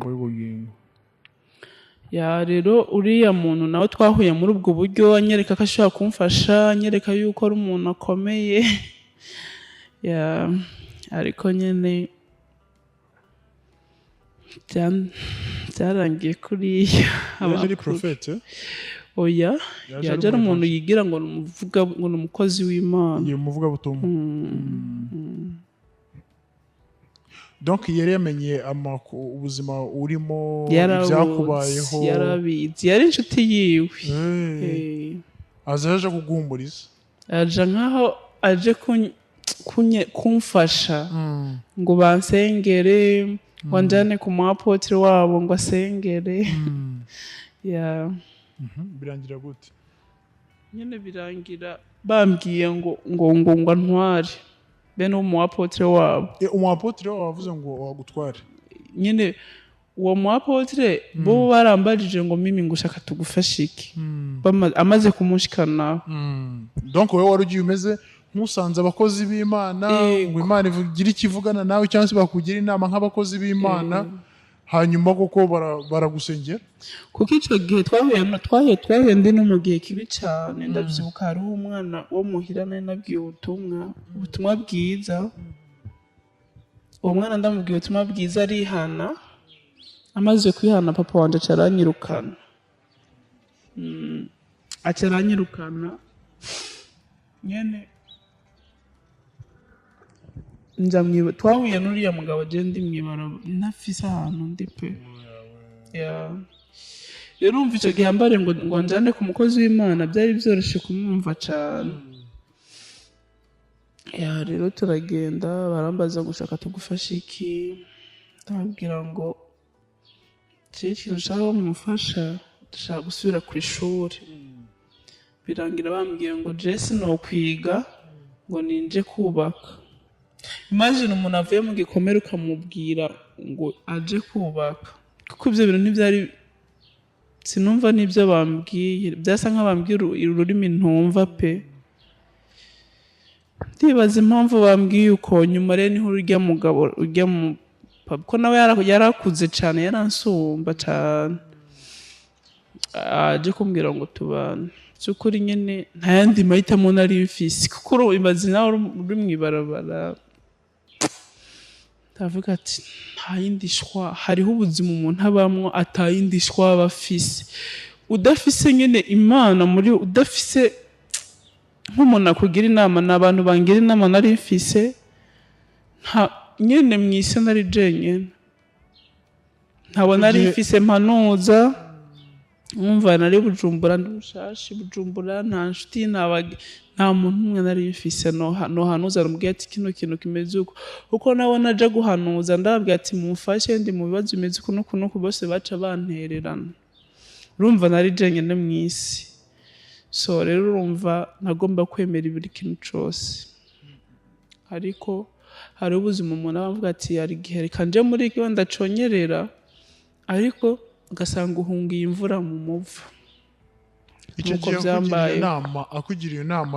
Ya rero uriya muntu nawe twahuye muri ubwo buryo, anyereka ko ashobora kumfasha, anyereka yuko ari umuntu akomeye. Ya ariko nyine byarangiye kuriya. Yaje ari prophète? Oya, yaje ari umuntu yigira ngo numuvuga, ngo numukozi w'Imana. Ye umuvuga butumwa. Donc yari yamenye ubuzima urimo, ibyakubayeho, yarabizi, yari inshuti yiwe. Aza aje kuguhumuriza, aje nkaho aje kumfasha ngo bansengere, ngo njane ku muapotri wabo ngo asengere. Ya birangira gute? Nyine birangira bambwiye ngo ngo ngo ngo ntware bene umuapotri wabo. Umuapotri wabo wavuze ngo wagutware? Nyine uwo muapotri bo barambajije ngo mimi ngo ushaka tugufashe iki, amaze kumushikana. Donc wowe wari ugiye umeze nkusanze abakozi b'Imana, ngo Imana ivugira ikivugana nawe cyangwa se bakugira inama nk'abakozi b'Imana, hanyuma koko baragusengera. Kuko icyo gihe twahuye ndi no mu gihe kibi cyane. Ndabyibuka hariho umwana wo muhira nari nabwiye ubutumwa bwiza. Uwo mwana ndamubwiye ubutumwa bwiza arihana. Amaze kwihana papa wanje acaranyirukana. Acaranyirukana nyene nja mwiba. Twahuye n'uriya mugabo je ndi mwibara ntafise ahantu ndi pe. Rero umva icyo gihe ambare ngo njane ku mukozi w'Imana byari byoroshye kumwumva cyane. Ya rero turagenda, barambaza gushaka tugufasha iki, ndababwira ngo je ikintu nshaka ko mumfasha, ndashaka gusubira ku ishuri. Birangira bambwiye ngo je sinokwiga ngo ninje kubaka. Imagine umuntu avuye mu gikomere ukamubwira ngo aje kubaka, kuko ibyo bintu ntibyari, sinumva n'ibyo bambwiye, byasa nk'abambwira ururimi ntumva pe. Ndibaza impamvu bambwiye uko. Nyuma rero niho urya mugabo urya mu papa, ko nawe yarakuze cyane, yaransumba cyane, aje kumbwira ngo tubane. By'ukuri nyine nta yandi mahitamo nari mfise, kuko imaze nawe uri mu ibarabara. Ndavuga ati nta yindi shwa, hariho ubuzima umuntu abamwo atayindi shwa aba afise. Udafise nyine Imana muri, udafise Nk'umuntu akugira inama, ni abantu bangira inama nari mfise, nta nyene mw'isi nari jenyene, ntabwo nari mfise mpanuza. Nkumva nari Bujumbura, ndi mushashi Bujumbura, nta nshuti, nta muntu umwe nari mfise nohanuza namubwira ati kino kintu kimeze uko, kuko nabo naja guhanuza ndababwira ati mumfashe ndi mu bibazo bimeze uku n'uku n'uku, bose baca bantererana. Urumva nari jenyene mw'isi. So rero urumva nagomba kwemera buri kintu cose, ariko hari ubuzima umuntu aba avuga ati hari igihe reka nje muri iki wenda conyerera, ariko ugasanga uhungiye imvura mu muvu. Icyo Nuko gihe akugiriye byambayeho. inama, akugiriye inama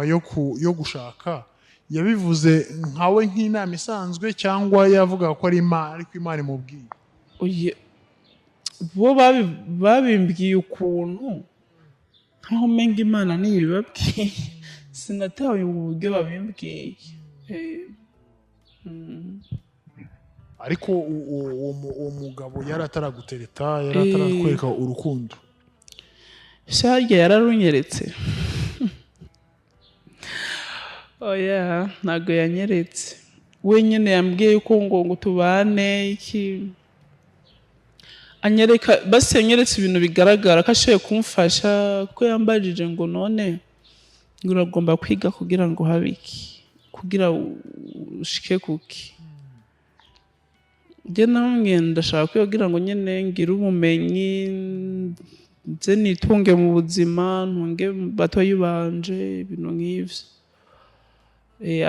yo gushaka, yabivuze nkawe nk'inama isanzwe cyangwa yavuga ko ari Imana, ariko Imana imubwiye? Oye, bo babimbwiye ukuntu nkaho umenga Imana niyo ibibabwiye, sinatawe uburyo babimbwiye. Ariko uwo mugabo yari ataragutereta, yari atarakwereka urukundo? Sharya yararunyeretse? Oya, ntabwo yanyeretse. Wenyine yambwiye yuko ngo tubane iki, anyereka basi yanyeretse ibintu bigaragara ko ashoboye kumfasha, kuko yambajije ngo none ngo uragomba kwiga kugira ngo habe iki, kugira ushike kuki? Njye namwe ndashaka kwiga kugira ngo nyine ngire ubumenyi, nze nitunge mu buzima, ntunge batoyi banje, ibintu nk'ivyo.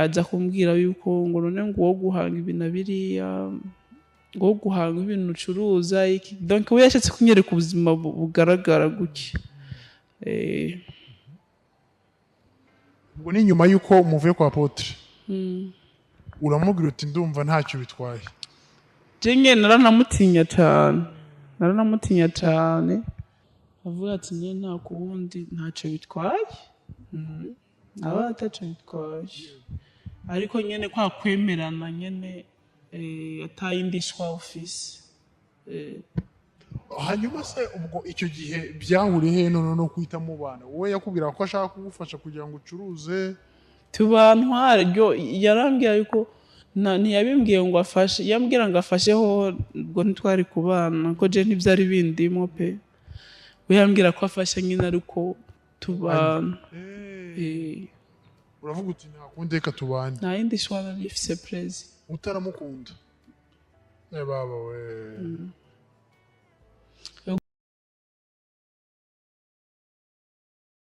Aza kumbwira yuko ngo none ngo uwo guhanga ibi na biriya, ngo uwo guhanga ibintu ucuruza iki, donc we yashatse kunyereka ubuzima bugaragara gutya. Ubwo ni nyuma y'uko muvuye kwa apôtre, uramubwira uti ndumva ntacyo bitwaye? Je nyene naranamutinya cane, naranamutinya cane, avuga ati nyene nta kuwundi, ntacyo bitwaye. Aba ataco bitwaye, ariko nyene kwa kwemerana nyene, atayindi choix ufise. Hanyuma se ubwo icyo gihe byahuriye he none no guhita mubana? Wowe yakubwira ko ashaka kugufasha kugira ngo ucuruze? Tubantware ryo yarambwira yuko ntiyabimbwiye ngo afashe, yambwira ngo afashe ho ubwo ntitwari kubana, ko je ntivyari bindimo pe. We yambwira ko afashe nyine, ariko tubana. Uravuga uti nta kundi, reka tubane. Nta yindi choix nari mfise, prezi. Utaramukunda? Baba we!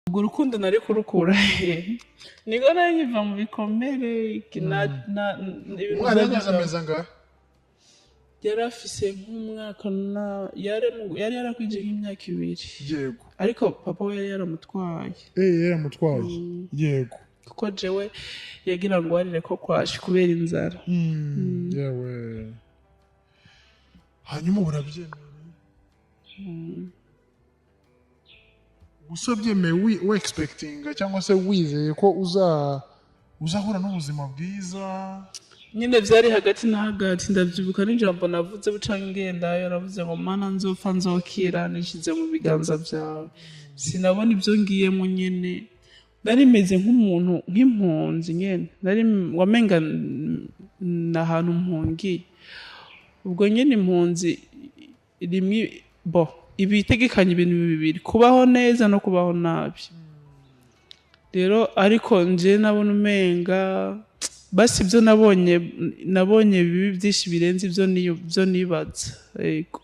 Urwo rukundo nari kurukura hehe? Niko nari nkiva mu bikomere iki ibintu Umwana yageze amezi angahe? Yari afise nk'umwaka na yari yarakwije nk'imyaka 2. Ariko papa we yari yaramutwaye. Yaramutwaye, yego. Kuko jewe yagira ngo warire ko kwashi kubera inzara. Yewe, hanyuma urabyemereye gusa, byemeye we expectinga cyangwa se wizeye ko uzahura n'ubuzima bwiza? Nyine byari hagati na hagati. Ndabyibuka n'ijambo navuze buca ngendayo, navuze ngo Mana nzopfa nzokira nishize mu biganza byawe. Sinabona ibyo ngiyemo nyine, nari meze nk'umuntu nk'impunzi nyine, nari wamenga ni ahantu mpungiye. Ubwo nyine impunzi rimwe bo ibitegekanya ibintu bibiri, kubaho neza no kubaho nabi. Rero ariko nje nabona umenga basi ibyo nabonye bibi byinshi birenze ibyo byo nibaza, yego.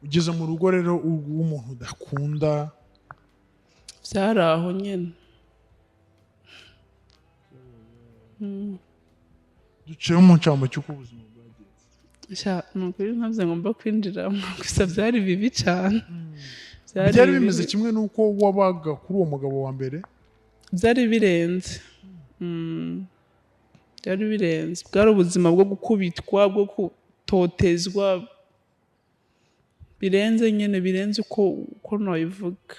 Ugeze mu rugo rero w'umuntu udakunda? Byari aho nyine. Duciye mu ncamake cy'uko ubuzima bwagenze. Sha, ni ukuri ntabyo ngomba kwinjiramo, gusa byari bibi cyane. Byari bibi. Bimeze kimwe n'uko wabaga kuri uwo mugabo wa mbere? Byari birenze. Byari birenze, bwari ubuzima bwo gukubitwa, bwo gutotezwa, birenze nyine, birenze uko nabivuga.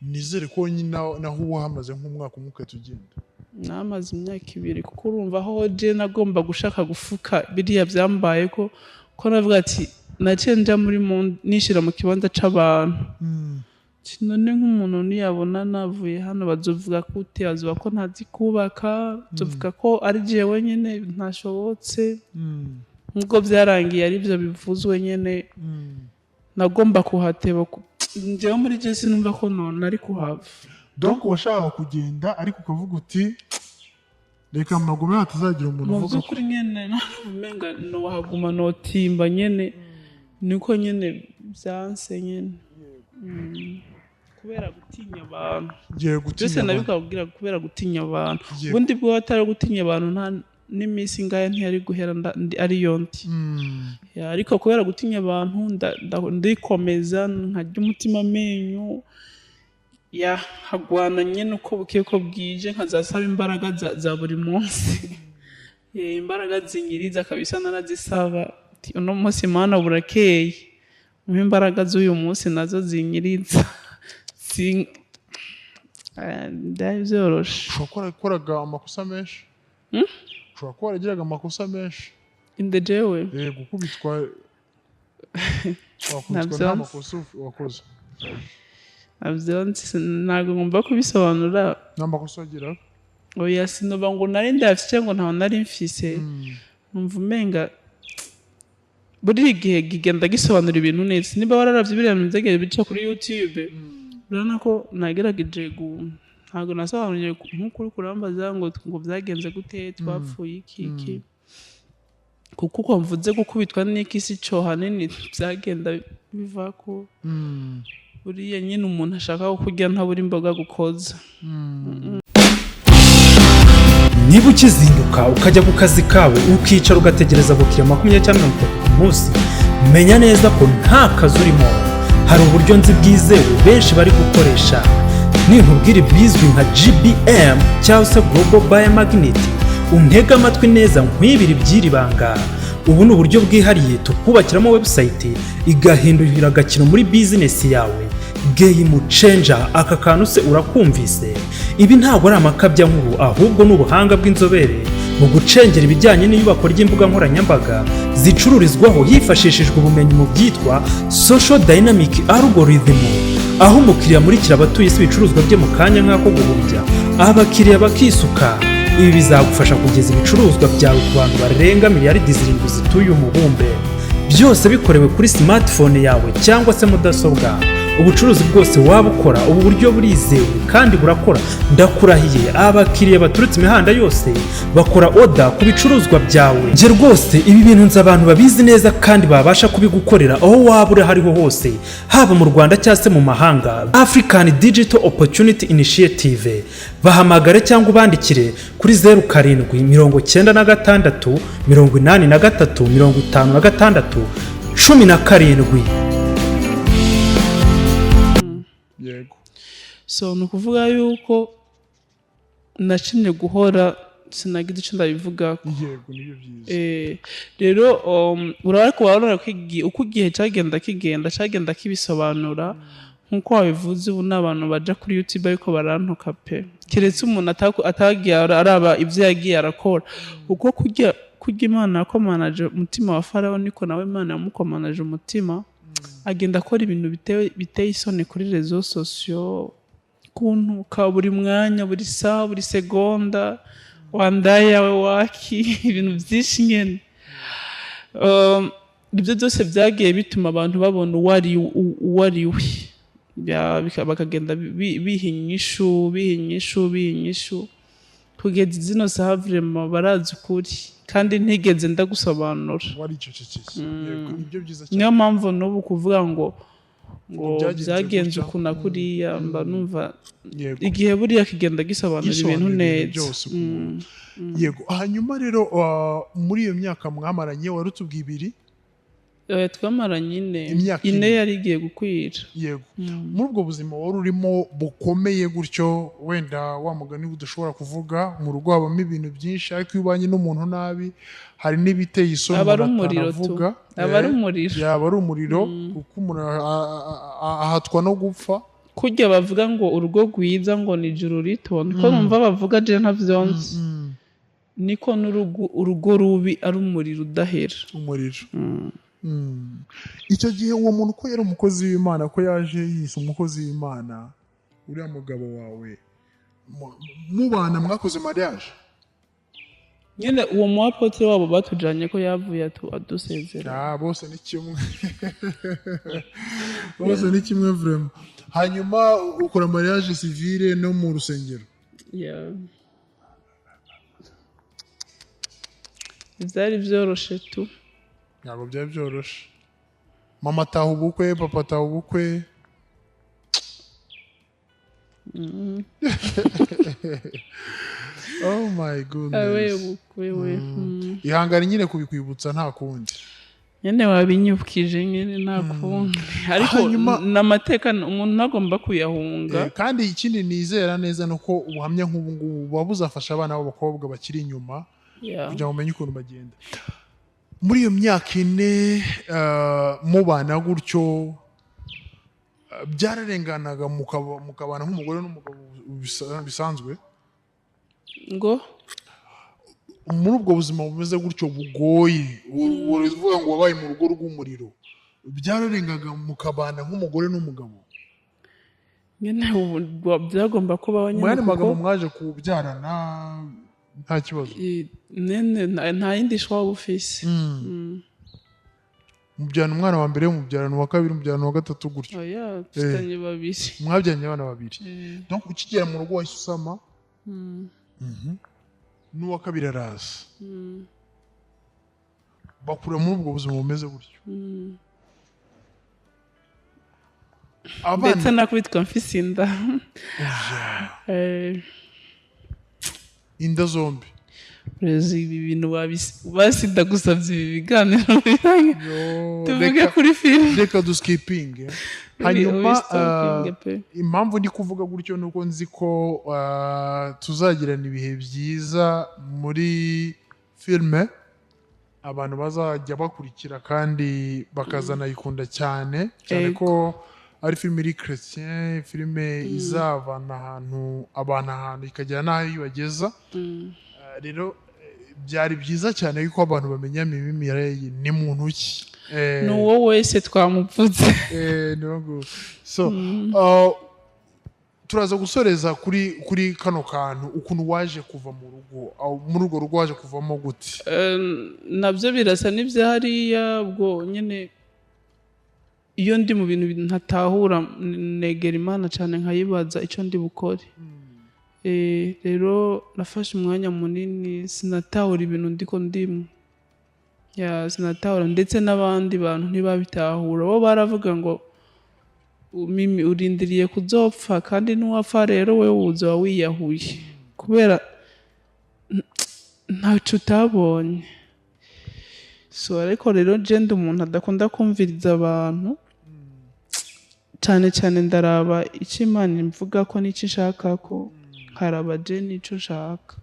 Nizere ko nyine naho uba hamaze nk'umwaka umwe ugahita ugenda. Namaze imyaka 2, kuko urumva aho je nagomba gushaka gufuka biriya byambaye, ko navuga ati naciye nja muri nishira mu kibanza c'abantu. None nk'umuntu niyabona navuye hano bazovuga gute? Bazovuga ko ntazi kubaka, bazovuga ko ari jewe nyene ntashobotse. Nubwo byarangiye aribyo bivuzwe nyene, nagomba kuhateba. Njyewe muri je sinumva ko none ari kuhava. Donc washakaga kugenda, ariko ukavuga uti reka magume hatazagira umuntu Mu uvuga ko by'ukuri nyene umenga nohaguma, notimba nyene, niko nyene byanse nyene. Kubera gutinya abantu. Ngiye Byose gutinya abantu. Nabikabwira kubera gutinya abantu. Ubundi bwo atari gutinya abantu, nta n'iminsi ngaya ntiyari guhera ariyo ndi. Ya, ariko kubera gutinya abantu ndikomeza, nkarya umutima amenyo, ya nkagwana nyene uko bukeye ko bwije, nkazasaba imbaraga za buri munsi. Imbaraga zinyiriza kabisa narazisaba. Ati, uno munsi Mana burakeye, umpe imbaraga z'uyu munsi nazo zinyiriza. Byari byoroshe. Ushobora kuba warakoraga amakosa menshi, ushobora kuba waragiraga amakosa menshi. Inde, jewe? Gukubitwa, wakubitwa Ntabyo nta nzi. makosa wakoze. Ntabyo nzi, ntabwo ngomba kubisobanura. Nta makosa wagiraga? Oya, sinoba ngo nari ndayafise ngo ntaho nari mfise. Numva umenga buri gihe kigenda gisobanura ibintu neza. Niba wararavye biriya bintu vyagiye bica kuri YouTube, urabona ko nagerageje ntabwo nasobanuye nk'uko uri kurambaza ngo vyagenze gute, twapfuye iki iki, kuko uko mvuze gukubitwa n'iki si co hanini vyagenda bivako. Buriya nyine umuntu ashaka kurya ntabura imboga gukoza. Niba ukizinduka ukajya ku kazi kawe, ukicara ugategereza abakiriya 20 cyangwa 30 ku munsi, menya neza ko nta kazi urimo. Hari uburyo nzi bwizewe benshi bari gukoresha. Ninkubwira ibizwi nka GBM cyangwa se Global Buyer Magnet, untege amatwi neza nkwibira iby'iri banga. Ubu ni uburyo bwihariye tukubakiramo website igahindurira agakino muri bizinesi yawe, game changer. Aka kantu se urakumvise? Ibi ntabwo ari amakabyankuru, ahubwo ni ubuhanga bw'inzobere mu gucengera ibijyanye n'iyubakwa ry'imbuga nkoranyambaga zicururizwaho, hifashishijwe ubumenyi mu byitwa social dynamic algorithm, aho umukiriya amurikira abatuye isi ibicuruzwa bye mu kanya nk'ako guhumbya, abakiriya bakisuka. Ibi bizagufasha kugeza ibicuruzwa byawe ku bantu barenga miliyaridi 7 zituye umubumbe, byose bikorewe kuri smartphone yawe cyangwa se mudasobwa. Ubucuruzi bwose waba ukora, ubu buryo burizewe kandi burakora, ndakurahiye. Abakiriya baturutse imihanda yose bakora order ku bicuruzwa byawe. Njye rwose ibi bintu nzi abantu babizi neza kandi babasha kubigukorera aho waba uri hariho hose, haba mu Rwanda cyangwa se mu mahanga. African Digital Opportunity Initiative, bahamagare cyangwa ubandikire kuri 0796835617. Yego. So ni ukuvuga yuko nashimye guhora sinagize icyo ndabivugako. Yego, nibyo byiza. Rero urabona ko urabona ko uko igihe cyagenda kigenda cyagenda kibisobanura nk'uko wabivuze. Ubu ni abantu baja kuri YouTube ariko barantuka pe, keretse umuntu atagiye araba ibyo yagiye arakora. Uko kurya Imana yakomanaje umutima wa Farawo, niko nawe Imana yamukomanaje umutima, agenda akora ibintu biteye isoni kuri réseaux sociaux, kuntuka buri mwanya, buri saha, buri segonda, wandaya we waki, ibintu byinshi nyene. Ibyo byose byagiye bituma abantu babona uwo ari we. Bakagenda biha inyishu, biha inyishu, biha inyishu, kugeza zino saha vraiment barazi ukuri kandi ntigeze ndagusobanura. Waricecekeye, yego, nibyo byiza cyane. Niyo mpamvu n'ubu kuvuga ngo Byagenze byagenze gutya. uku na kuriya, mba numva igihe buriya kigenda gisobanura ibintu Gisobanura ibintu neza. byose ku muntu. Yego, hanyuma rero muri iyo myaka mwamaranye, wari utubwiye 2. Oya, twamaranye 4. Imyaka 4 ine. Yari igiye gukwira. Yego, muri ubwo buzima wari urimo bukomeye gutyo, wenda wa mugani udashobora kuvuga, mu rugo habamo ibintu byinshi, ariko iyo ubanye n'umuntu nabi hari n'ibiteye isoni Aba ari umuntu umuriro tu. atanavuga. Aba ari umuriro. Yaba ari umuriro, kuko umuntu ahatwa no gupfa. Kurya bavuga ngo urugo rwiza ngo ni ijuru rito, niko numva bavuga, je ntavyonzi, niko n'urugo urugo rubi ari umuriro udahera. Umuriro. Icyo gihe uwo muntu ko yari umukozi w'Imana, ko yaje yise umukozi w'Imana, uriya mugabo wawe mubana mwakoze mariage? Nyine uwo mu apôtre wabo batujanye ko yavuye adusezera. Ah, bose ni kimwe, bose ni kimwe vraiment. Hanyuma ukora mariage civile no mu rusengero? Yeah. Byari byoroshe tu. Ntabwo byari byoroshe. Mama ataha ubukwe, papa ataha ubukwe. Oh my goodness. Ubukwe we. Ihangane nyine kubikwibutsa, nta kundi. Nyine wabinyibukije nyine, nta kundi. Ariko n'amateka umuntu ntagomba kuyahunga. Kandi ikindi nizera neza ni uko ubuhamya nk'ubu ngubu buba buzafasha abana b'abakobwa bakiri inyuma kugira ngo bamenye ukuntu bagenda. Muri iyo myaka 4 mubana gutyo, byararenganaga mukabana nk'umugore n'umugabo bisanzwe? Ngo muri ubwo buzima bumeze gutyo bugoye, uvuga ngo wabaye mu rugo rw'umuriro, byararengaga mukabana nk'umugore n'umugabo? Nyine byagomba kubaho nyine. Mu yandi magambo mwaje kubyarana nta kibazo? Nta yindi shwa ufise. Mubyarana umwana wa mbere, mubyarana uwa kabiri, mubyarana uwa gatatu gutyo? Oya, dufitanye babiri. Mwabyaranye abana babiri. Donc ukigera mu rugo wahise usama, n'uwa kabiri araza. Bakura muri ubwo buzima bumeze gutyo. Ndetse nakubitwa mfise inda. Inda zombi. Perezida, ibi bintu basida gusabye ibi biganiro tuvuge kuri filime. Reka duskipinge. Hanyuma impamvu ndi kuvuga gutyo nuko nzi ko tuzagirana ibihe byiza muri filime, abantu bazajya bakurikira kandi bakazanayikunda cyane cyane ko ari filime iri chrétien, filime izavana ahantu abantu ahantu ikagera n'aho ibageza. Rero byari byiza cyane yuko abantu bamenya Mimi Mireille ni muntu ki. N'uwo wese twamupfutse. So turaza gusoreza kuri kano kantu, ukuntu waje kuva mu rugo, muri urwo rugo waje kuvamo gute? Nabyo birasa n'ibyariya, ubwo nyine iyo ndi mu bintu ntatahura negera Imana cyane nkayibaza icyo ndi bukore. Rero nafashe umwanya munini sinatahura ibintu ndiko ndimo. Ya sinatahura, ndetse n'abandi bantu ntibabitahura. Bo baravuga ngo Mimi urindiriye kuzopfa, kandi nuwapfa rero wewe uzoba wiyahuye kubera ntaco utabonye. So ariko rero je ndi umuntu adakunda kumviriza abantu cyane cyane, ndaraba icyo Imana imvuga ko n'icyo nshaka ko nkaraba je n'icyo nshaka.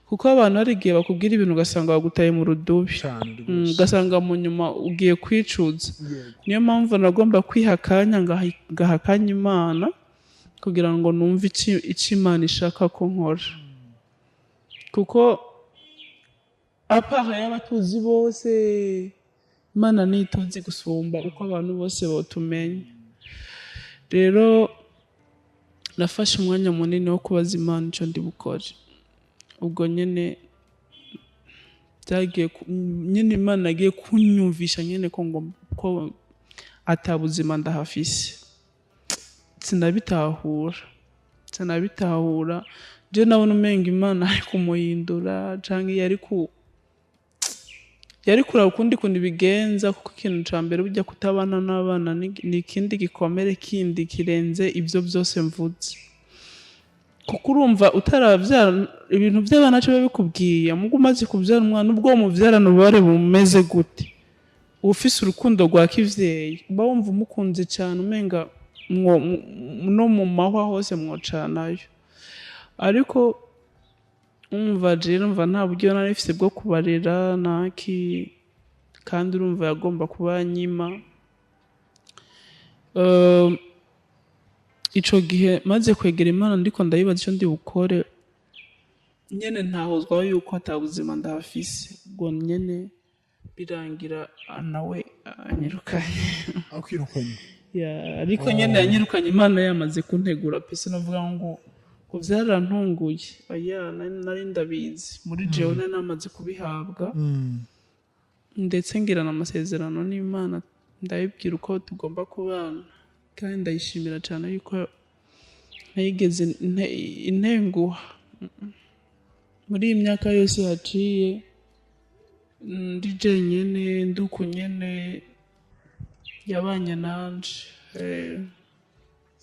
Kuko abantu hari igihe bakubwira ibintu ugasanga bagutaye mu rudubi, ugasanga mu nyuma ugiye kwicuza. Niyo mpamvu nagomba kwiha akanya ngaha akanya Imana kugira ngo numve icyo Imana ishaka ko nkora. Kuko apart y'abatuzi bose, Imana nituzi gusumba uko abantu bose botumenya. Rero nafashe umwanya munini wo kubaza Imana icyo ndi bukore. Ubwo nyine byagiye nyine Imana agiye kunyumvisha nyine ko ngo ko atabuzima ndahafise. Sinabitahura. Je nabona umenga Imana ari kumuhindura canke yari kuraba ukundi kuntu bigenza, kuko ikintu ca mbere burya kutabana n'abana ni ikindi gikomere kindi kirenze ibyo byose mvuze. Kuko urumva utarabyara ibintu by'abana cyo bikubwiye, mugo umaze kubyara umwana ubwo mubyarana ubare bumeze gute, ufise urukundo rwa kivyeyi uba wumva umukunze cyane umenga no mu mahwa hose mwocanayo. Ariko umva je numva nta buryo nari mfise bwo kubarera naki, kandi urumva yagomba kuba nyima. Ico gihe maze kwegera Imana ndiko ndayibaza icyo ndi bukore, nyene ntahozwa yuko atabuzima ndahafise. Ubwo nyene Birangira nawe anyirukanye. Akwirukanye? Ya, ariko nyine yanyirukanye Imana yamaze kuntegura pe. Sinavuga ngo byarantunguye, oya, nari ndabizi muri jewe, nari namaze kubihabwa, ndetse ngirana amasezerano n'Imana, ndabibwira uko tugomba kubana, kandi ndayishimira cyane yuko ntayigeze intenguha muri iyi myaka yose yaciye ndi jenyine, nduku nyene yabanye nanje.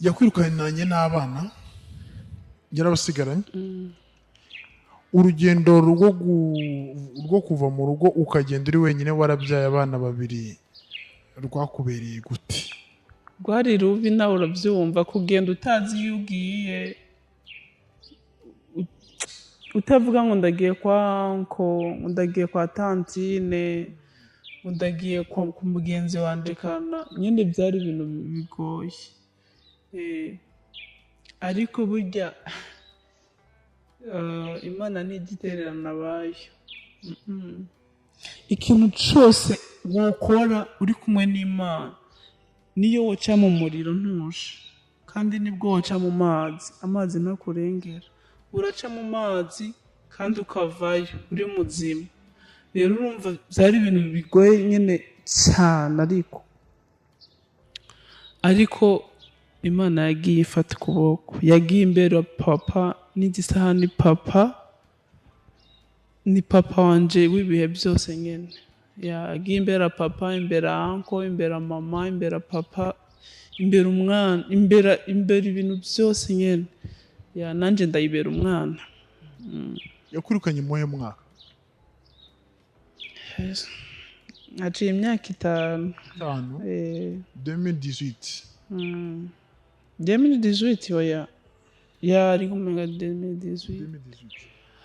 Yakwirukanye n'abana, yarabasigaranye. Urugendo rwo kuva mu rugo ukagenda uri wenyine warabyaye abana babiri rwakubereye gute? Rwari rubi, nawe urabyumva, kugenda utazi iyo ugiye, utavuga ngo ndagiye kwa uncle, ngo ndagiye kwa tantine, ngo ndagiye ku mugenzi wanje kana nyine, byari ibintu bigoye. Ariko burya Imana ntijya itererana abayo. Ikintu cyose wokora uri kumwe n'Imana, niyo woca mu muriro ntushe, kandi nibwo woca mu mazi, amazi ntakurengera. Uraca mu mazi kandi ukavayo uri muzima. Rero urumva byari ibintu bigoye nyine cyane, ariko Imana yagiye ifata ukuboko, yagiye imbere ya papa n'igisahani. Papa ni papa wanje w'ibihe byose nyine. Yagiye imbere ya papa, imbere ya uncle, imbere ya mama, imbere ya papa, imbere umwana, imbere ibintu byose nyine. Ya, nanjye ndayibera umwana. Yakwirukanye mu muhe mwaka? Haciye imyaka 5. 5? Eh. 2018? 2018, oya, yari kumenga 2018.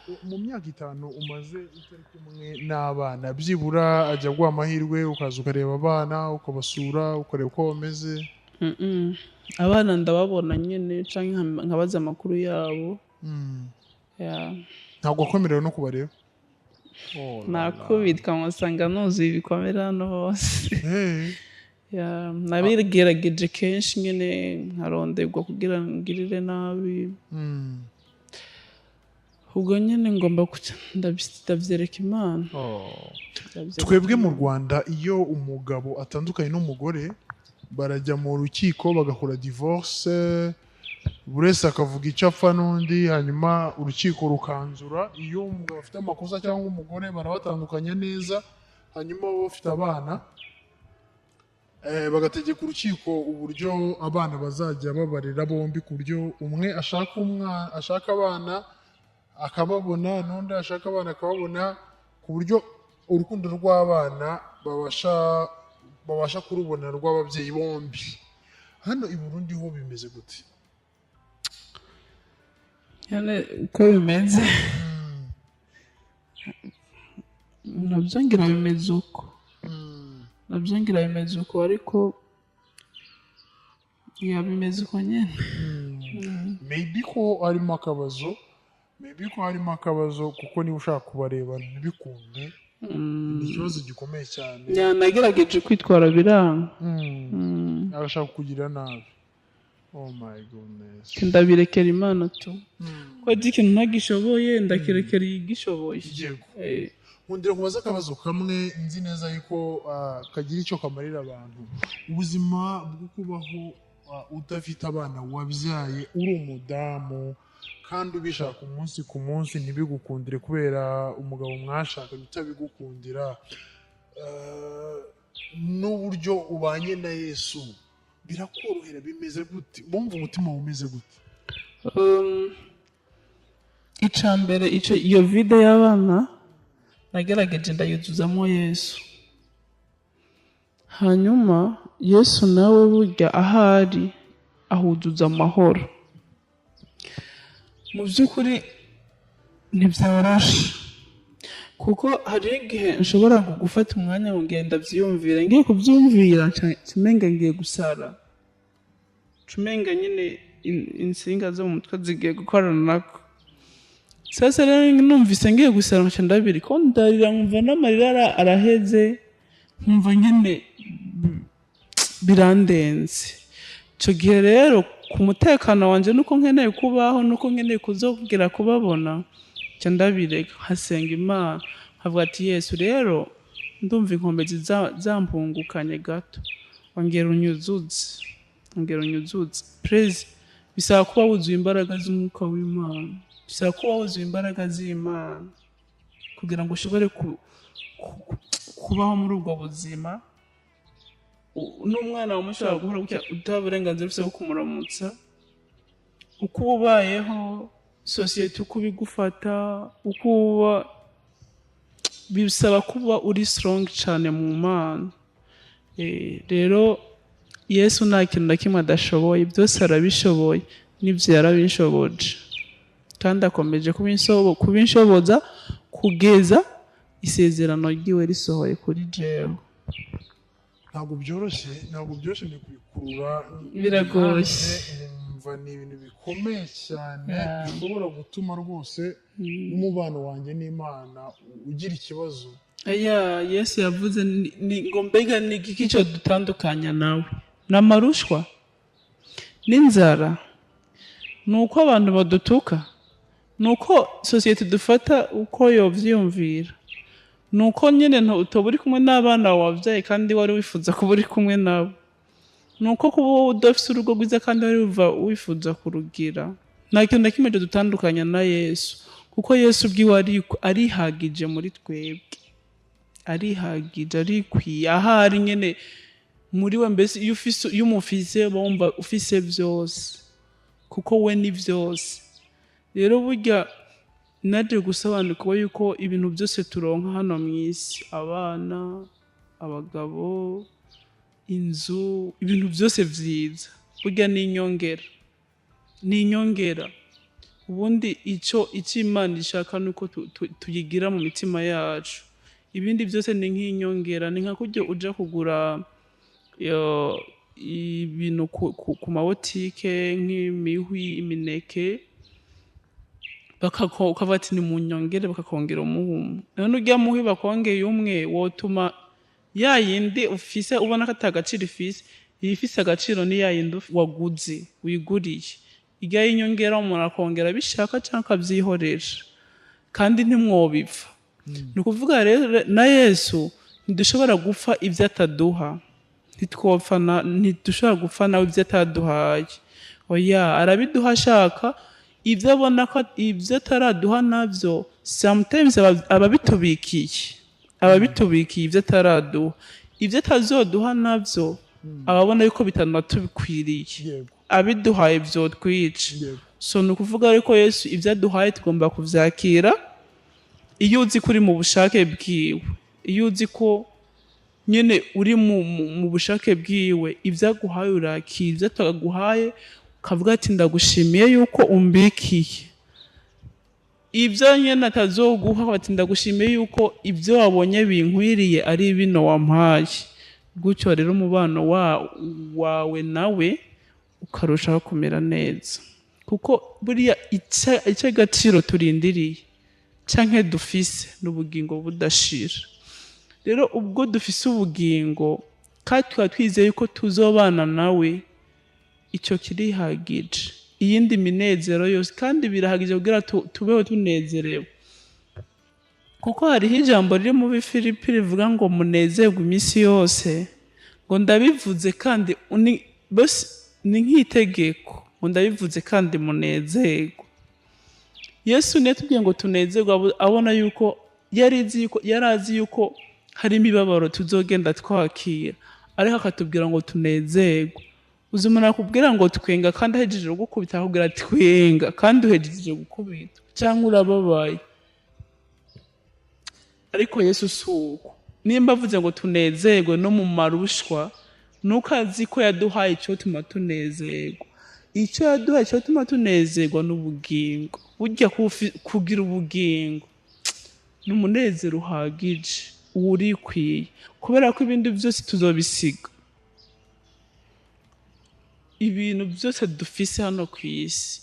2018. Mu myaka 5 umaze utari kumwe n'abana, byibura ajya aguha amahirwe ukaza ukareba abana, ukabasura, ukareba uko bameze? Abana ndababona nyine, canke nkabaza amakuru yabo. Ya. Ntabwo wakwemerewe no kubareba? Oh la la. Nakubitwa nkusanga nuzuye ibikomere hano hose. Hey. Ya, nabigerageje kenshi nyine, nkaronderwa kugira ngo ngirire nabi. Ubwo nyine ngomba kuca ndavyereka Imana. Ndavyereka Twebwe mu Imana. Rwanda, iyo umugabo atandukanye n'umugore, barajya mu rukiko bagakora divorce, buri wese akavuga icyo apfa n'undi, hanyuma urukiko rukanzura. Iyo umugabo afite amakosa cyangwa umugore, barabatandukanya neza, hanyuma baba bafite abana, bagategeka urukiko uburyo abana bazajya babarera bombi, ku buryo umwe ashaka abana akababona, n'undi ashaka abana akababona, ku buryo urukundo rw'abana babasha kurubona rw'ababyeyi bombi. Hano i Burundi ho bimeze gute? Nyine uko bimeze nabyo ngira bimeze uko, nabyo ngira bimeze uko, ariko ya, bimeze uko nyine. Maybe ko harimo akabazo, maybe ko harimo akabazo, kuko niba ushaka kubareba ntibikunde, ni ikibazo gikomeye cyane. Ya, nagerageje kwitwara biranga. Agashaka kukugirira nabi. Oh my goodness. Ndabirekera Imana tu, ko azi ikintu ntagishoboye, ndakirekera igishoboye. Yego. Nkundira kubaza akabazo kamwe nzi neza yuko kagira icyo kamarira abantu. Ubuzima bwo kubaho udafite abana wabyaye, uri umudamu kandi ubishaka umunsi ku munsi ntibigukundire kubera umugabo mwashakanye utabigukundira, n'uburyo ubanye na Yesu birakorohera, bimeze gute? Bumva umutima wawe umeze gute? Ica mbere, ico iyo vide y'abana nagerageje ndayuzuzamo Yesu. Hanyuma Yesu nawe burya ahari ahuzuza amahoro. Mu by'ukuri ntibyoroshe, kuko hari igihe nshobora gufata umwanya ngo ngenda byiyumvira, ngiye kubyumvira nca umenga ngiye gusara, nca umenga nyine insinga zo mu mutwe zigiye gukorana nako. Sasa rero numvise ngiye gusara, nkaca ndabiri ko ndarira, nkumva n'amarira araheze, nkumva nyene birandenze. Ico gihe rero, ku mutekano wanje, nuko nkeneye kubaho, nuko nkeneye kuzongera kubabona, nca ndabireka, nkasenga Imana, nkavuga ati: "Yesu, rero ndumva inkomezi zampungukanye gato, ongera unyuzuze, ongera unyuzuze." Praise, bisaba kuba wuzuye imbaraga z'umwuka w'Imana, bisaba kuba wuzuye imbaraga z'Imana kugira ngo ushobore kubaho muri ubwo buzima. N'umwana wawe ushobora guhora gutya, utaha uburenganzira ufite bwo kumuramutsa, uko uba ubayeho, sosiyete uko ubigufata, uko uba, bisaba kuba uri strong cyane mu Mana. Rero Yesu nta kintu na kimwe adashoboye, byose arabishoboye, n'ibyo yarabishoboje, kandi akomeje kubinshoboza kugeza isezerano ryiwe risohoye kuri jewe. Ntabwo byoroshye, ntabwo byoroshye, ni kubikurura. Biragoye. Nkumva ni ibintu bikomeye cyane, bishobora gutuma rwose n'umubano wanjye n'Imana ugira ikibazo. Aya Yesu yavuze ngo mbega ni igiki cyo dutandukanya nawe? Ni amarushwa, n'inzara, ni uko abantu badutuka, ni uko sosiyete dufata uko yovyiyumvira, ni uko nyine utoba uri kumwe n'abana wabyaye kandi wari wifuza kuba uri kumwe nabo, ni uko kuba wowe udafise urugo rwiza kandi wari wifuza kurugira. Nta kintu na kimwe dutandukanya na Yesu, kuko Yesu ubwiwe arihagije muri twebwe, arihagije, arikwiye ahari nyene muri we. Mbese iyo umufise, uba wumva ufise byose, kuko we ni byose. Rero burya naje gusobanukirwa yuko ibintu byose turonka hano mu isi, abana, abagabo, inzu, ibintu byose vyiza, burya ni inyongera, ni inyongera. Ubundi icyo Imana ishaka ni uko tuyigira mu mitima yacu. Ibindi byose ni nk'inyongera, ni nka kurya uja kugura ibintu ku mabotike, nk'imihwi, imineke, ukavuga ati: "Ni mu nyongere", bakakongera umuhumwe. None urya muhwi bakongeye umwe wotuma ya yindi ufise ubona ko ata gaciro ifise? Iyifise agaciro ni ya yindi waguze, wiguriye. Irya y'inyongera umuntu akongera abishaka canke akavyihorera, kandi ntimwobipfa. Ni ukuvuga rero na Yesu ntidushobora gupfa ibyo ataduha, ntitwopfa ntidushobora gupfa nawe ibyo ataduhaye. Oya, arabiduha ashaka. Ibyo abona ko ibyo ataraduha nabyo, sometimes aba abitubikiye, aba abitubikiye ibyo ataraduha. Ibyo atazoduha nabyo, ababona yuko bitanatubikwiriye, abiduhaye vyotwica. So ni ukuvuga ariko Yesu ibyo aduhaye tugomba kuvyakira. Iyo uzi ko uri mu bushake bwiwe, iyo uzi ko nyene uri mu bushake bwiwe, ibyo aguhaye urakira, ibyo ataguhaye ukavuga ati: "Ndagushimiye yuko umbikiye." Ibyo nyene atazoguha, ati: "Ndagushimiye yuko ibyo wabonye binkwiriye ari bino wampaye." Gutyo rero umubano wawe nawe ukarushaho kumera neza, kuko buriya icy'agaciro turindiriye canke dufise ni ubugingo budashira. Rero ubwo dufise ubugingo kandi tukaba twizeye yuko tuzobana nawe, icyo kirihagije. Iyindi minezero yose kandi birahagije kugira tubeho tunezerewe, kuko hariho ijambo riri mu Bifilipi rivuga ngo: "Munezerwe iminsi yose." Ngo: "Ndabivuze kandi bose ni nk'itegeko", ngo: "Ndabivuze kandi munezerwe." Yesu niyo tubwiye ngo tunezerwe, abona yuko yari azi yuko hari imibabaro tuzogenda twakira, ariko akatubwira ngo tunezerwe. Uzi umuntu akubwira ngo twenga kandi ahejeje gukubita, akubwira twenga kandi uhejeje gukubita cyangwa urababaye? Ariko Yesu si uko. Nimba avuze ngo tunezerwe no mu marushwa, nuko azi ko yaduhaye icyo tuma tunezerwa. Icyo yaduhaye icyo tuma tunezerwa ni ubugingo. Burya kugira ubugingo ni umunezero uhagije, urikwiye, kubera ko ibindi byose tuzobisiga. Ibintu byose dufise hano ku isi.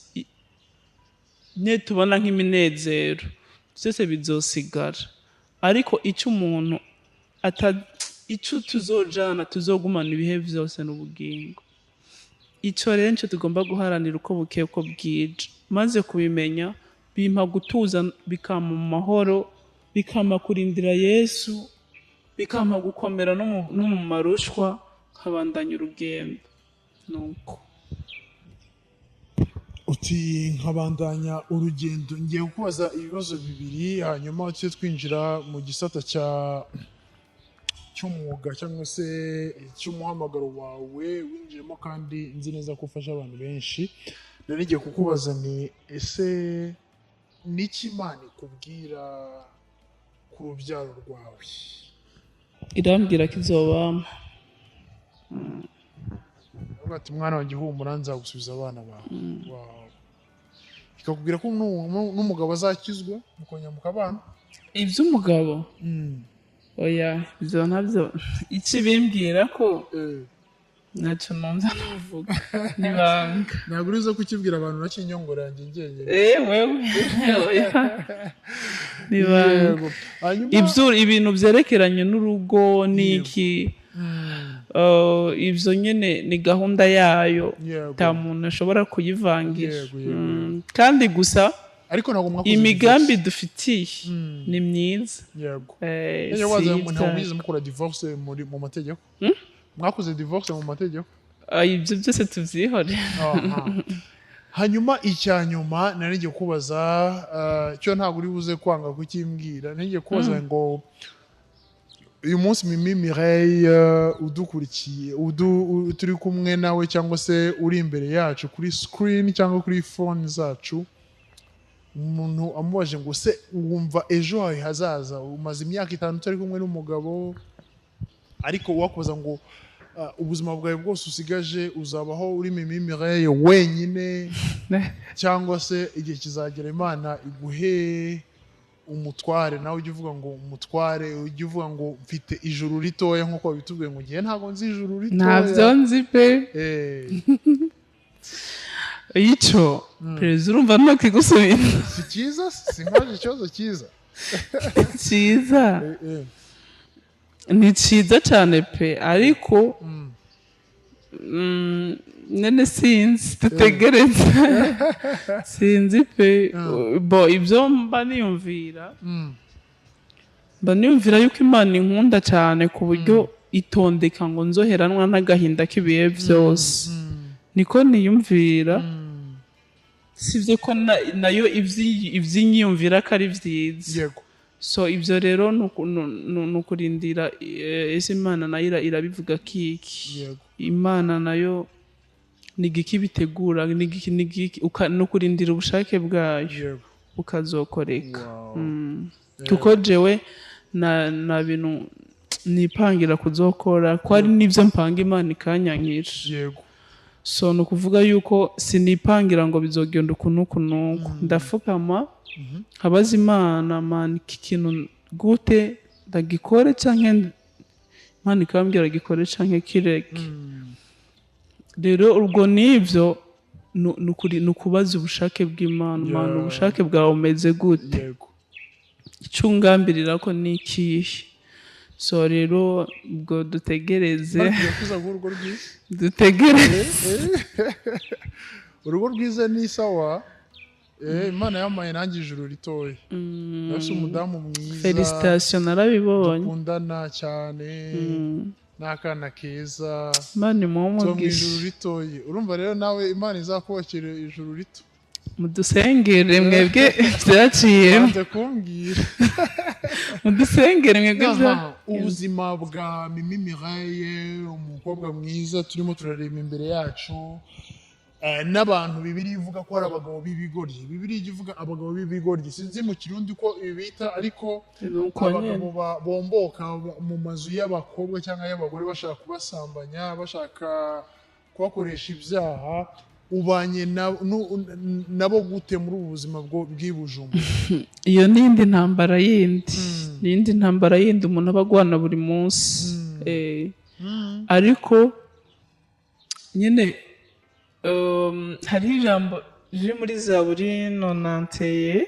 Nye tubona nk'iminezero, byose bizosigara. Ariko icyo umuntu ata, icyo tuzojana, tuzogumana ibihe byose n'ubugingo. Icyo rero nicyo tugomba guharanira uko bukeye uko bwije. Maze kubimenya bimpa gutuza, bikampa mu mahoro, bikampa kurindira Yesu, bikampa gukomera no mu marushwa, nkabandanya urugendo. Nuko Uti nkabandanya urugendo. Ngiye kukubaza ibibazo bibiri, hanyuma tujye twinjira mu gisata cy'umwuga cyangwa se cy'umuhamagaro wawe winjiyemo, kandi nzi neza ko ufasha abantu benshi. Nari ngiye kukubaza ni ese niki Imana ikubwira ku rubyaro rwawe? Irambwira ko izobampa. Aravuga ati: "Mwana wanjye, humura, nzagusubiza abana bawe." Wow. Ikakubwira ko n'umugabo azakizwa, mukongera mukabana? Iby'umugabo, oya, ibyo ntabyo. Icyo bimbwira ko ntacyo numva navuga, n'ibanga. Ntabwo uriza kukibwira abantu, nakinyongora yanjye njyenyine. Eh, wewe, oya, n'ibanga. Yego. Hanyuma Ibyo ibintu byerekeranye n'urugo n'iki, ibyo nyine ni gahunda yayo, nta muntu ashobora kuyivangira. Yego, yego, Kandi gusa Ariko ntabwo mwakoze imigambi divorce. dufitiye ni myiza. Iyo waza Si ntabwo ibyaha. mwigeze mukora divorce mu mategeko? Mwakoze divorce mu mategeko? Ah, ibyo byose tubyihore. Aha. Hanyuma icya nyuma nari ngiye kubaza, cyo ntabwo uri buze kwanga kukimbwira, nari ngiye kubaza ngo uyu munsi Mimi Mireille, udukurikiye, turi kumwe nawe cyangwa se uri imbere yacu kuri screen cyangwa kuri phone zacu, umuntu amubaje ngo se wumva ejo hawe hazaza, umaze imyaka 5 utari kumwe n'umugabo, ariko wakubaza ngo ubuzima bwawe bwose usigaje uzabaho uri Mimi Mireille wenyine, cyangwa se igihe kizagera Imana iguhe umutware, nawe ujye uvuga ngo umutware, ujye uvuga ngo mfite ijuru ritoya, nk'uko babitubwiye ngo ngiye ntabwo nzi ijuru ritoya? Ntabyo nzi pe. Icyo perezida, urumva ntakigusubiza. Si cyiza? Si nkaje ikibazo cyiza? Cyiza. Ni cyiza cyane pe, ariko nene sinzi, dutegereze, sinzi pe. Bo ibyo mba niyumvira, mba niyumvira yuko Imana inkunda cyane ku buryo itondeka ngo nzoheranwa n'agahinda k'ibihe byose. Niko niyumvira. Sibyo ko nayo iby'inyiyumvira ko ari byiza. So ibyo rero ni ukurindira, ese Imana nayo irabivuga kiki? Imana nayo ni igiki bitegura, ni igiki ni ukurindira ubushake bwayo bukazokoreka. Kuko jewe na bintu nipangira kuzokora, ko hari n'ibyo mpanga Imana ikanyankira. So ni ukuvuga yuko sinipangira ngo bizogenda uku n'uku n'uku. Ndafukama nkabaza Imana: "Mana, iki kintu gute, ndagikore canke?" Imana ikambwira gikore canke kireke. Rero ubwo n'ibyo ni ukubaza ubushake bw'Imana: "Mana, ubushake bwawe bumeze gute? Icyo ungambirira ko ni ikihe?" So rero ubwo dutegereze. Imana igiye kuza guha urugo rwiza. Dutegereze. Urugo rwiza ni sawa. Imana yampaye nanjye ijuru ritoya, ndafise umudamu mwiza. Félicitations, narabibonye. Dukundana cyane n'akana keza. Imana imuhe Tuba mu umugisha. ijuru ritoya. Urumva rero nawe Imana izakubakira ijuru rito. Mudusengere mwebwe byaciyemo. Banze kumbwira. Mudusengere mwebwe bya Aha, ubuzima bwa Mimi Mireille, umukobwa mwiza turimo turareba imbere yacu, n'abantu Bibiliya ivuga ko hari abagabo b'ibigoryi. Bibiliya ijya ivuga abagabo b'ibigoryi, sinzi mu Kirundi ko ibita, ariko Nuko nyene. abagabo bomboka mu mazu y'abakobwa cyangwa y'abagore bashaka kubasambanya, bashaka kubakoresha ibyaha, ubanye nabo gute muri ubu buzima bw'i Bujumbura? Iyo ni indi ntambara yindi, ni indi ntambara yindi umuntu aba agwana buri munsi. Ariko nyine hariho ijambo Riri muri Zaburi 91,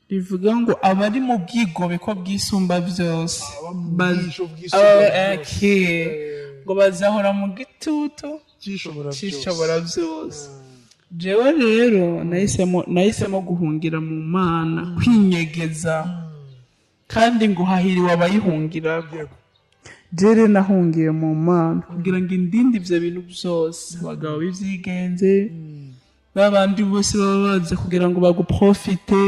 rivuga ngo abari mu bwigobeko bw'Isumba Byose, Aba mu bwisho bw'Isumba Byose. Okay. Ngo bazahora mu gitutu cy'Ishobora Byose. Cy'Ishobora Byose. Jewe rero nahisemo guhungira mu Mana, kwinyegeza, kandi ngo hahiriwe abayihungirako. Jere nahungiye mu Mana kugira ngo indinde ibyo bintu byose, abagabo b'ibyigenze, babandi bose baba baza kugira ngo baguprofite,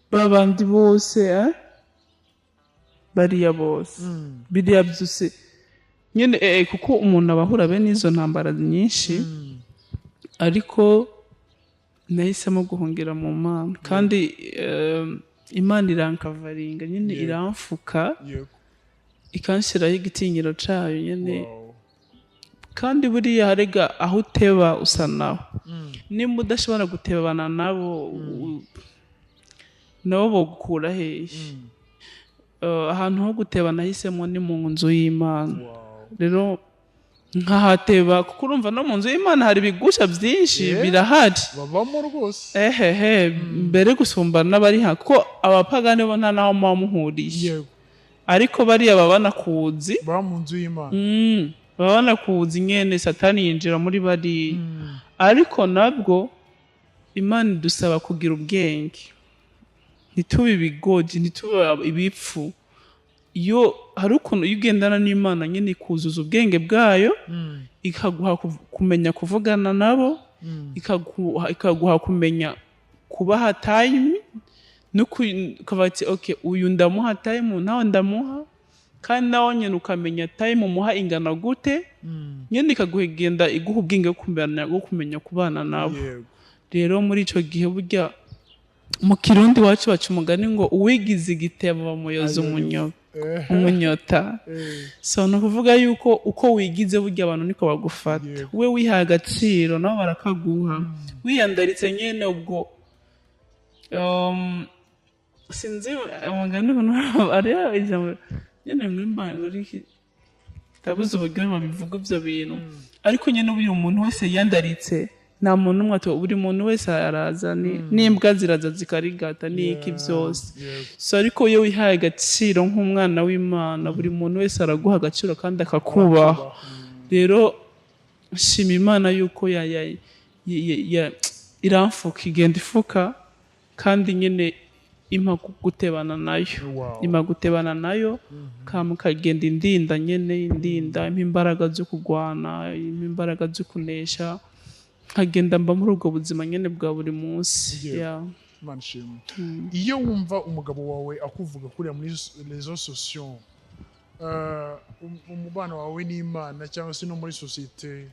babandi bose, bariya bose, biriya byose nyine, kuko umuntu aba ahura bene izo ntambara nyinshi. Ariko nahisemo guhungira mu Mana, kandi Imana irankavaringa nyine, iramfuka, ikanshyiraho igitinyiro cyayo nyine. Kandi buriya harega aho uteba usa nawe. Nimba udashobora gutebana nabo, nabo bogukura hehe? Ahantu ho guteba nahisemo ni mu nzu y'Imana. Rero nkahateba, kuko urumva no mu nzu y'Imana hari ibigusha byinshi. Birahari. Babamo rwose. Ehehe, mbere gusumba n'abari ha, kuko abapagani bo nta naho muba muhuriye. Ariko bariya baba banakuzi. Baba mu nzu y'Imana. Baba banakuzi nyene, Satani yinjira muri bariya. Ariko nabwo Imana idusaba kugira ubwenge, ntitube ibigoji, ntitube ibipfu. Iyo hari ukuntu iyo ugendana n'Imana nyine, ikuzuza ubwenge bwayo, ikaguha kumenya kuvugana nabo, ikaguha kumenya kubaha time no ukavuga ati: "Okay, uyu ndamuha time, nawe ndamuha." Kandi nawe nyine ukamenya time umuha ingana gute. Nyine ikaguha, igenda iguha ubwenge bwo kumenya kubana nabo. Rero muri ico gihe, burya mu Kirundi wacu baca umugani ngo uwigize igitebo bamuyoza umunyota. So ni ukuvuga yuko uko wigize, burya abantu niko bagufata. We wihaye agaciro, nabo barakaguha. Wiyandaritse nyene, ubwo sinzi umugani ukuntu ariyo ijambo nyene muri ndabuze uburyo babivuga ibyo bintu. Ariko nyine buri umuntu wese yiyandaritse, nta muntu umwe buri muntu wese araza, n'imbwa ziraza zikarigata n'iki byose. So ariko iyo wihaye agaciro nk'umwana w'Imana, buri muntu wese araguha agaciro kandi akakubaha. Rero nshima Imana yuko iramfuka, igenda ifuka, kandi nyine impa gutebana nayo. Impa gutebana nayo, kama kagenda indinda nyene, indinda, impa imbaraga zo kurwana, impa imbaraga zo kunesha, nkagenda mba muri ubwo buzima nyene bwa buri munsi. Yeah. Imana ishimwe. Iyo wumva umugabo wawe akuvuga kuriya muri réseaux sociaux, umubano wawe n'Imana cyangwa se no muri sosiyete,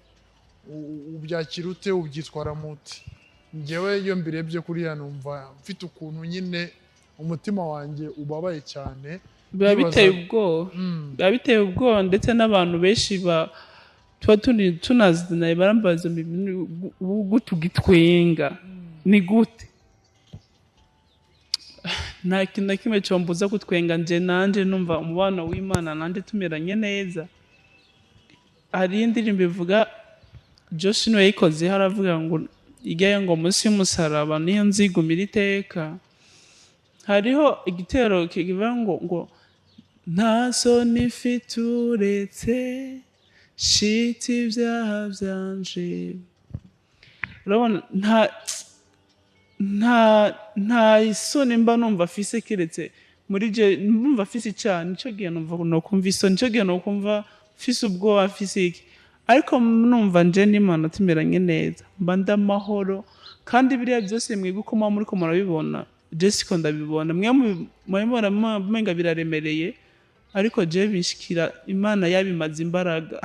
ubyakira ute? Ubyitwaramo ute? Njyewe iyo mbirebye kuriya, numva mfite ukuntu nyine umutima wanjye ubabaye cyane. Biba biteye ubwoba. Biba biteye ubwoba, ndetse n'abantu benshi ba tuba turi tunazinaye barambaza ngo ubu gute ugitwenga, ni gute? Nta kintu na kimwe cyombuza gutwenga. Nje nanje numva umubano w'Imana nanje tumeranye neza. Hari indirimbo ivuga, Josh niwe yayikoze, haravuga ngo ijyayo ngo munsi y'umusaraba niyo nzigumira iteka. Hariho igitero kivuga ngo nta soni mfite uretse shiti ibyaha byanje. Urabona, nta isoni mba numva afise, keretse muri je numva afise icyaha, nico gihe numva nokumva isoni, nico gihe nokumva mfise ubwoba, mfise iki. Ariko numva nje n'Imana tumeranye neza, mba ndamahoro. Kandi biriya byose mwebwe uko muba muriko murabibona, je siko ndabibona. Mwe murabibona mumenga biraremereye, ariko je binshikira Imana yabimaze imbaraga,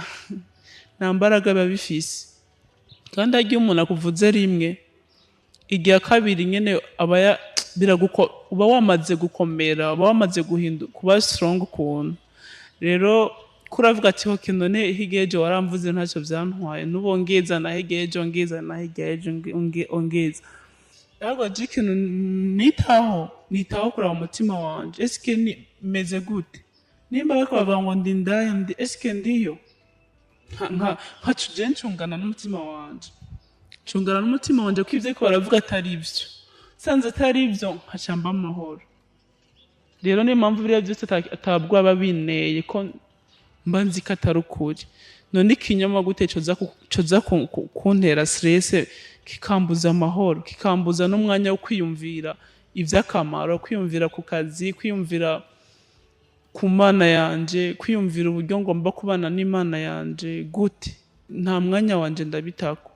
nta mbaraga biba bifise. Kandi harya iyo umuntu akuvuze rimwe, igihe kabiri nyene aba biraguko, uba wamaze gukomera, uba wamaze guhinduka, kuba strong ukuntu. Rero kuravuga ati: "Okay, none hirya ejo waramvuze, ntacyo byantwaye, n'ubu ongeza na hirya ejo, ongeza na hirya ejo, ongeza." Ahubwo je ikintu nitaho kuraba umutima wanje: eske ni meze gute? Nimba bariko bavuga ngo ndi indaya, ndi eske ndiyo? Nka je ncungana n'umutima wanje. Ncungana n'umutima wanje ko ivyo ariko baravuga atari ivyo. Sanze atari ivyo, nkaca mba amahoro. Rero niyo mpamvu biriya byose atabwoba binteye, ko mba nzi ko atari ukuri. None ikinyoma gute coza kuntera stress, kikambuza amahoro, kikambuza n'umwanya wo kwiyumvira ivy'akamaro, kwiyumvira ku kazi, kwiyumvira ku Mana yanje, kwiyumvira uburyo ngomba kubana n'Imana yanje gute? Nta mwanya wanje ndabitako.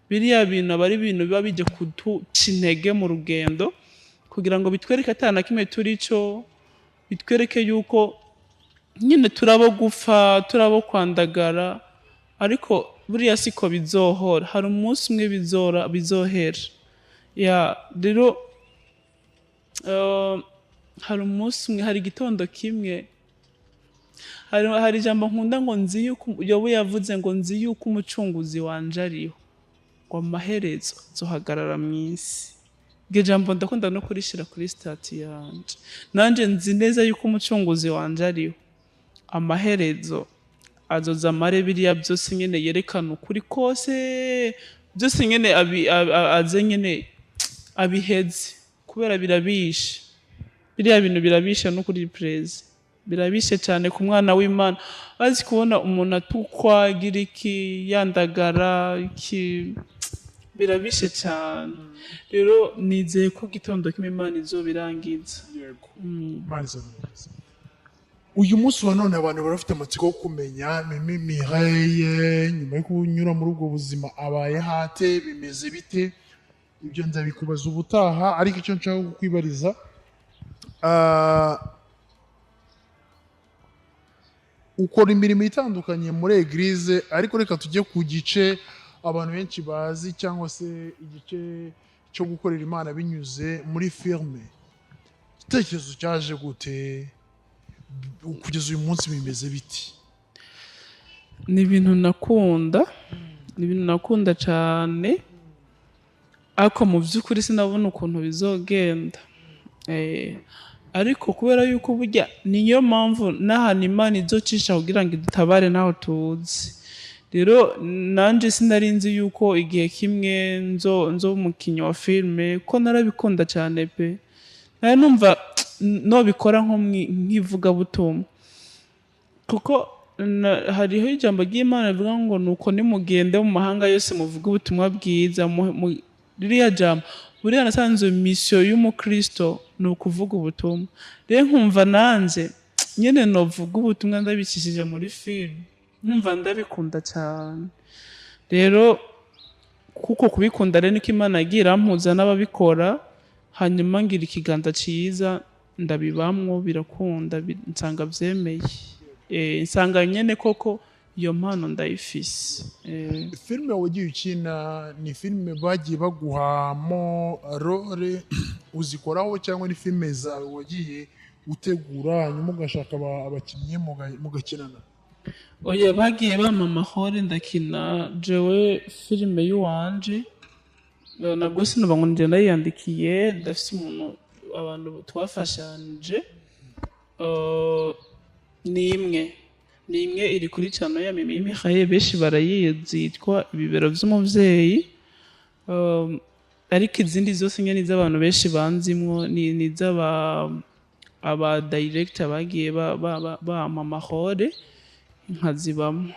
Biriya bintu aba ari ibintu biba bije kuduca intege mu rugendo, kugira ngo bitwereke ata na kimwe turi cyo, bitwereke yuko nyine turabo gupfa, turabo kwandagara. Ariko buriya siko bizohora, hari umunsi umwe bizohera. Ya rero, hari umunsi umwe, hari igitondo kimwe, hari ijambo nkunda ngo nzi yuko Yobu yavuze ngo nzi yuko umucunguzi wanje ariho, ngo amaherezo nzohagarara mu isi. Iryo jambo ndakunda no kurishira kuri stati yanje. Nanje nzi neza yuko umucunguzi wanje ariho, amaherezo azoza amare biriya byose nyene, yerekana ukuri kose byose nyene, aze nyene abiheze, kubera birabishe. Biriya bintu birabishe no kuri prezi, birabishe cyane ku mwana w'Imana. Azi kubona umuntu atukwa, agira iki, yandagara iki, birabishe cyane. Rero nizeye ko gitondo kimwe Imana izobirangiza. Yego. Imana izobirangiza. Uyu munsi wa none abantu barafite amatsiko yo kumenya Mimi Mireille nyuma yo kunyura muri ubwo buzima abaye hate, bimeze bite. Ibyo nzabikubaza ubutaha, ariko icyo nshaka kukwibariza, ukora imirimo itandukanye muri eglise, ariko reka tujye ku gice abantu benshi bazi, cyangwa se igice cyo gukorera Imana binyuze muri filme. Igitekerezo cyaje gute? Kugeza uyu munsi bimeze biti? Ni ibintu nakunda, ni ibintu nakunda cyane, ariko mu by'ukuri sinabona ukuntu bizogenda. Ariko kubera yuko burya niyo mpamvu n'ahantu Imana izocisha kugira ngo idutabare ntaho tuzi. Rero nanje sinari nzi yuko igihe kimwe nzo umukinyi wa filme, ko narabikunda cyane pe. Nari numva nobikora nko nk'ivugabutumwa, kuko hariho ijambo ry'Imana rivuga ngo nuko nimugende mu mahanga yose muvuge ubutumwa bwiza. Ririya jambo buriya nasanze misiyo y'umukristo ni ukuvuga ubutumwa. Rero nkumva nanje nyene novuga ubutumwa ndabicishije muri filme, nkumva ndabikunda cyane. Rero kuko kubikunda rero niko Imana yagiye irampuza n'ababikora, hanyuma ngira ikiganza ciza ndabibamwo, birakunda, nsanga vyemeye. Nsanga nyene koko iyo mpano ndayifise. Filime wagiye ukina ni filime bagiye baguhamo role uzikoraho, cyangwa ni filime zawe wagiye utegura hanyuma ugashaka abakinnyi mugakinana? Oya, bagiye bampa amahore ndakina jewe filime y'uwanje. Nabwo sinuba ngo njye ndayiyandikiye, ndafise umuntu, abantu twafashanije. Ni imwe iri kuri channel ya Mimi Mihaye, benshi barayizi, yitwa Ibibero vy'umuvyeyi. Ariko izindi zose nyene iz'abantu benshi banzimwo ni iz'aba aba director bagiye bampa amahore nkazibamwo.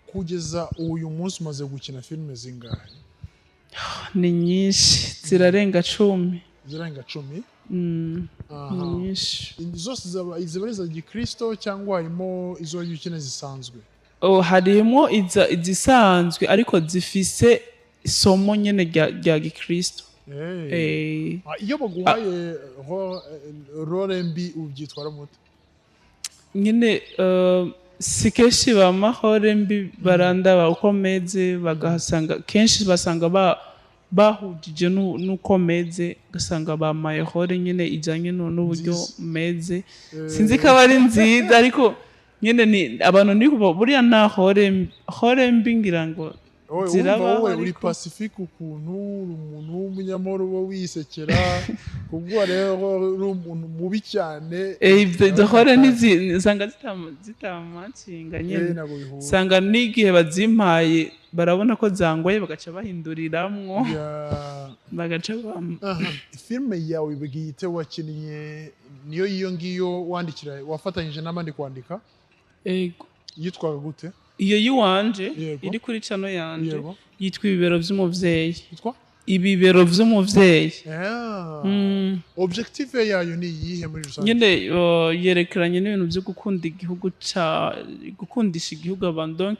Kugeza uyu munsi umaze gukina filime zingahe? Ni nyinshi, zirarenga 10. Zirenga 10? Ni nyinshi. Zose ziba ari iza gikristo cyangwa harimo izo wagiye ukina zisanzwe? Oh, harimo izisanzwe ariko zifise isomo nyene rya gikristo. Iyo baguhaye role mbi ubyitwara mute? Nyine si kenshi bampa role mbi, barandaba uko meze, bagasanga kenshi basanga bahujije n'uko meze, ugasanga bampaye role nyine ijanye n'uburyo Nziza. meze. Sinzi ko aba ari nziza, ariko nyine ni abantu ni buriya nta role mbi ngira ngo Wowe wumva zirabaho, wowe uri ariko pacifique ukuntu, uri umuntu w'umunyamahoro uba wisekera. Kubwo rero uri umuntu mubi cyane. Izo rôle nsanga zitamacinga nyene. Ntabwo bihura. Sanga n'igihe bazimpaye barabona ko zangoye, bagaca bahinduriramwo, bagaca Aha. Filime yawe bwite wakinnye niyo iyo ngiyo wandikira, wafatanyije n'abandi kwandika? Ego. Yitwaga gute? Iyo yiwanje Yego. iri kuri channel yanje yitwa Ibibero vy'Umuvyeyi. Yitwa? Ibibero vy'Umuvyeyi. Objectif yayo ni iyihe muri rusange? Nyine yerekeranye n'ibintu byo gukunda igihugu, ca gukundisha igihugu abantu. Donc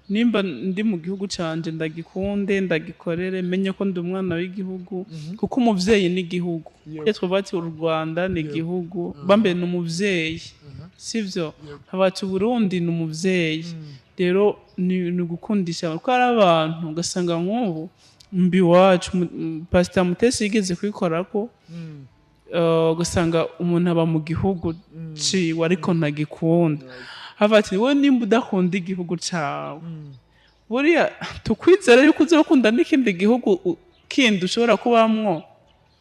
nimba ndi mu gihugu canje, ndagikunde, ndagikorere, menye ko ndi umwana w'igihugu, kuko umuvyeyi ni igihugu. Iyo twavuga ati u Rwanda ni igihugu, bambe ni umuvyeyi, sivyo? Ati Burundi ni umuvyeyi. Rero ni ugukundisha abantu, kuko hari abantu ugasanga nk'ubu mbi iwacu, Pastor Mutesi yigeze kubikorako, ugasanga umuntu aba mu gihugu ciwe ariko ntagikunda. Hava ati: "Wowe nimba udakunda igihugu cawe, buriya tukwizera yuko uzokunda n'ikindi gihugu kindi ushobora kubamwo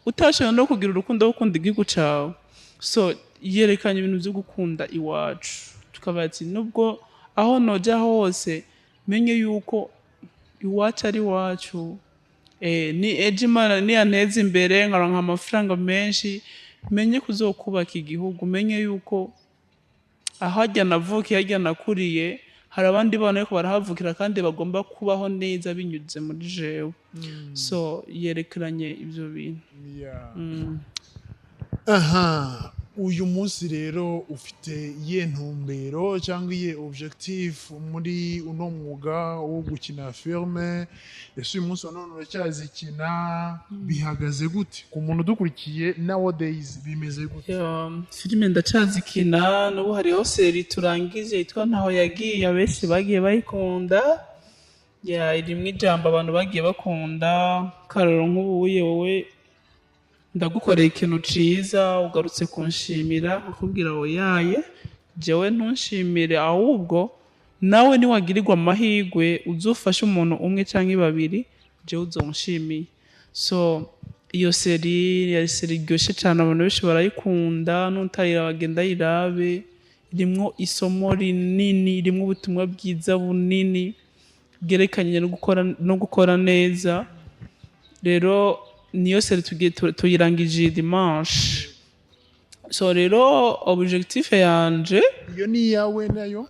utashoboye no kugira urukundo rwo gukunda igihugu cawe?" So yerekanye ibintu byo gukunda iwacu, tukaba ati nubwo aho noja hose, menye yuko iwacu ari iwacu. Ni ejo Imana niyanteza imbere nkaronka amafaranga menshi, menye kuzokubaka igihugu, menye yuko ahajya navukiye, hajya nakuriye, hari abandi bana ariko barahavukira kandi bagomba kubaho neza binyuze muri jewe. So yerekeranye ibyo bintu. Aha, uyu munsi rero ufite iyihe ntumbero cyangwa iyihe objectif muri uno mwuga wo gukina filme? Ese uyu munsi wa none uracyazikina? Bihagaze gute ku muntu udukurikiye nowadays? Bimeze gute? Ya, filime ndacazikina. N'ubu hariho série turangije yitwa Ntaho Yagiye, abenshi bagiye bayikunda. Ya, irimwo ijambo abantu bagiye bakunda. Karoro, nk'ubuye wowe ndagukoreye ikintu ciza, ugarutse kunshimira, akubwira oyaye, jewe ntunshimire, ahubwo nawe niwagirirwa amahirwe uzufashe umuntu umwe canke babiri, jewe uzonshimiye. So iyo série yari série iryoshe cane, abantu benshi barayikunda. N'utayira bagenda ayirabe, irimwo isomo rinini, irimwo ubutumwa bwiza bunini bwerekanye no gukora neza. Rero niyo série tugiye tuyirangije dimanche. So rero objectif yanje Iyo ni iyawe nayo?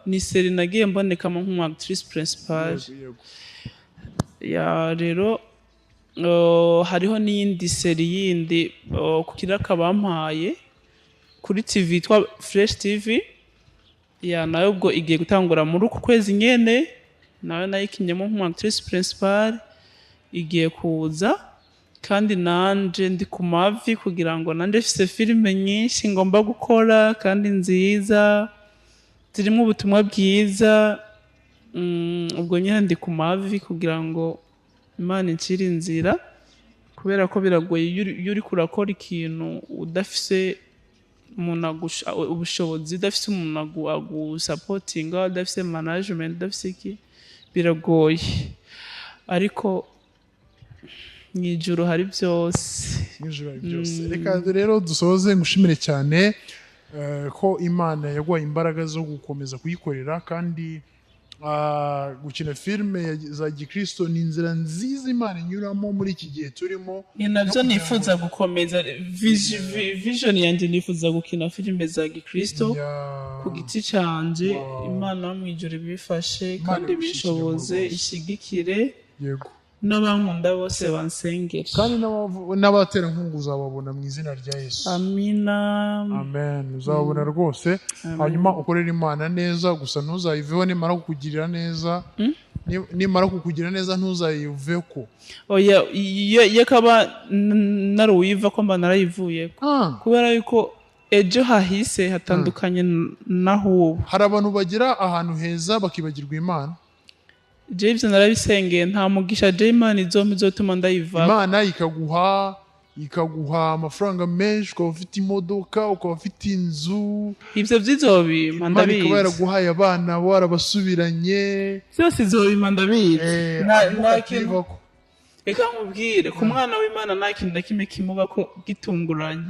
Ni série nagiye mbonekamo nk'umu actrice principale. Yego. Ya, rero hariho n'iyindi série yindi ku kiraka bampaye kuri TV yitwa Fresh TV. Ya, nayo ubwo igiye gutangura muri uku kwezi nyene, nayo nayikinyemo nk'umu actrice principale, igiye kuza. Kandi nanje ndi ku mavi kugira ngo nanje mfise filime nyinshi ngomba gukora kandi nziza zirimo ubutumwa bwiza. Ubwo nyine ndi ku mavi kugira ngo Imana incire inzira, kubera ko biragoye iyo uriko urakora ikintu udafise umuntu ubushobozi, udafise umuntu agusapotinga, udafise management, udafise iki, biragoye. Ariko mu ijuru hari byose. Mw'ijuru hari byose. Reka rero dusoze, ngushimire cyane ko Imana yaguhaye imbaraga zo gukomeza kuyikorera. Kandi gukina filime za gikristo ni inzira nziza Imana inyuramo muri iki gihe turimo. Ni nabyo nifuza gukomeza. Vision yanjye, nifuza gukina filime za gikristo ku giti canje. Imana yo mu ijuru ibifashe Imana kandi ibishyigikire ibishoboze, rwose. ishigikire n'abankunda bose bansengere. Kandi n'abaterankunga uzababona mu izina rya Yesu. Amina. Amen, uzababona rwose. Hanyuma ukorere Imana neza gusa, ntuzayiveho nimara kukugirira neza. Nimara kukugirira neza ntuzayiveko. Oya, iyo akaba naruwiva ko mba narayivuyeko, kubera yuko ejo hahise hatandukanye n'ahubu. Hari abantu bagera ahantu heza bakibagirwa Imana. Jewe ivyo narabisengeye, nta mugisha jewe Imana izompa izotuma ndayivako. Imana ikaguha amafaranga menshi, ukaba ufite imodoka, ukaba ufite inzu. Ivyo vyizobimpa. Imana Ndabizi. ikaba yaraguhaye abana, warabasubiranye. Vyose izobimpa, ndabizi. Hanyuma Nta kintu ukakivako. Reka nkubwire, ku mwana w'Imana nta kintu na kimwe kimuba ko gitunguranye.